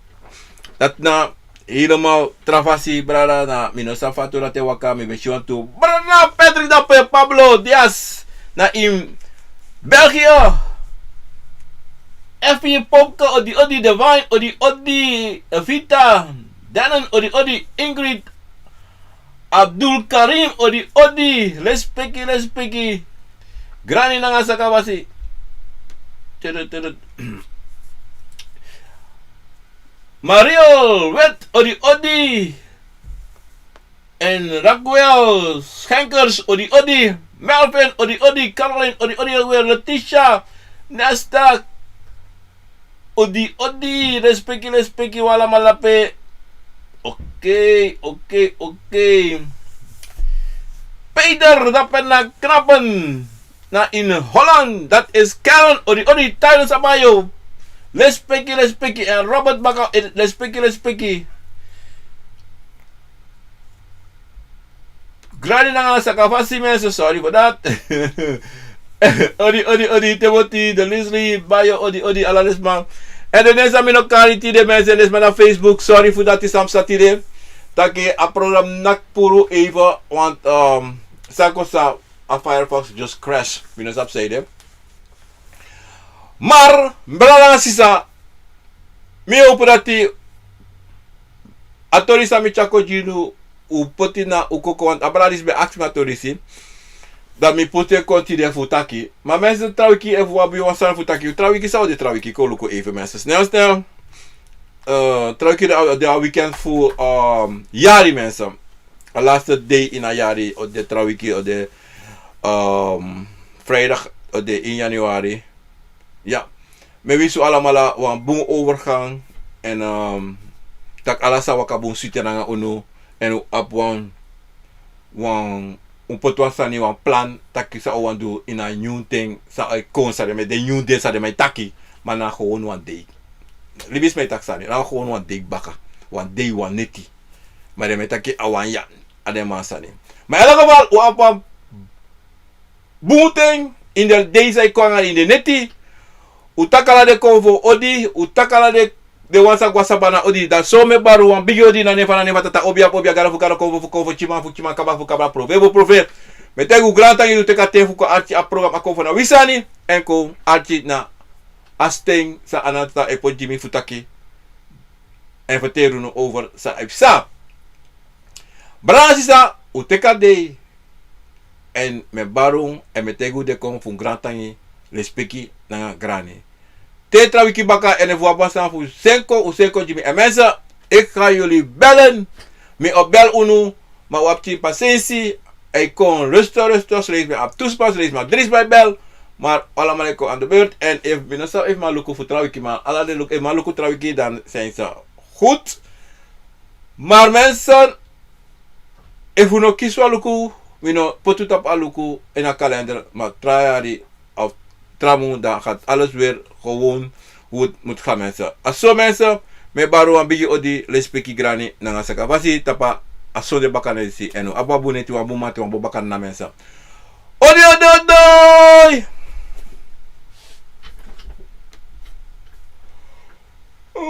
Dati na helemaal tra fasi, brada, na mi no sabi fa a tori dati e waka, mi ben si wantu. Brada Patrick dape, Pablo Diaz, na ini België. Effie Pomke, odi, odi, Divine, odi, odi, Evita, Danon, odi, odi, Ingrid, Abdul Karim, odi, odi, respeki, respeki. Grani nanga saka fasi. Tede, tede. Mario Wet, odi, odi. En Raguel Schenkers, odi, odi. Melvin, odi, odi. Caroline, odi, odi. Raguel, Letitia, Nesta, odi, odi. Respeki, respeki, wi alamala pe. Oké, oké, oké. Peter, dape na Knappen. Na in Holland, dat is Karen, odi, odi, Tyler Sabayo. Respeki, respeki. En Robert Baka, eh, respeki, respeki. Grani nanga saka fasi, mensen, sorry for that. Odi, odi, odi, Timothy, de Leslie, Bayo, odi, odi, ala den sma. En den nen san mi no kari tide, mensen, den sma na Facebook, sorry fu dati, san psa tide. Taki a program naki puru even, want, um, san kosa a Firefox just crash. Mi no sabi san ede. Maar, brada nanga sisa, mi e howpu dati a tori san mi tyari kon gi unu, un poti na un koko, want a brada disi ben aksi mi a tori disi. Dan mi poti en kon tide fu taki. Ma mensen, tra wiki efu wi abi wan sani fu taki. Tra wiki, san o de tra wiki, kon luku even, mensen. Snel, snel. Eh, tra wiki de, de a weekend fu, ehm, yari, mensen. A laatste day in a yari, o de tra wiki, o de, ehm, vrijdag, o de in januari. Ya. Mi e winsi un alamala wan bun overgang. En, ehm, taki ala sani waka bun switi nanga unu. En un abi wan, wan, un poti wan sani, wan plan, taki san un wani du ini a nyun ten san e kon, san den man e, den nyun dei san den man e taki. Ma na gewoon wan dei. Libisma e taki sani, na gewoon wan dei baka. Wan dei, wan neti. Ma den man e taki a wan ya, a den man sani. Ma in elk geval, un abi wan bun ten ini den dei san e kon nanga ini den neti. Un taki ala den konfo odi, un taki ala den, den wan san go na sabana odi. Dan so mi e bari un wan bigi odi na nen fu, na nen fu Tata Obi, Abi Obi, a Gado fu gado, Konfo fu konfo, Tyiman fu tyiman, Kaba fu kaba, Profeer fu profeer. Mi e taigi un grantangi, un teki a ten fu kon arki a program, a Konfo na wi sani, en kon arki na a sten san a Gado Tata e poti gi mi fu taki. En ferteri unu over san e psa. Brada nanga sisa, un teki a dei. En mi e bari un, en mi e taigi un de kon fu un grantangi, lespeki nanga grani. Te tra wiki baka, en efu un abi wan sani fu seni kon, un seni kon gi mi. En mensen, ik ga jullie bellen. Mi o bel unu, ma un abi pasensi. A e kon rustig, rustig, so leisi mi abi tu sma, so leisi mi abi dri sma e bel. Maar alamala e kon aan de beurt. En efu mi no sabi efu mi e luku fu tra wiki, ma ala den luku, efu mi e luku tra wiki, dan zijn ze goed. Maar mensen, efu un no kisi wan luku, mi no poti un tapu a luku ini a kalender, ma tra yari of tra mun, dan gaat alles weer gewoon hoe het moet gaan, mensen. A so, mensen, mi e bari un wan bigi odi, lespeki, grani nanga sakafasi tapu a sonde bakana disi. En un abi wan bun neti, wan bun mamanten, wan bun bakana, mensen. Odi, odi, odi!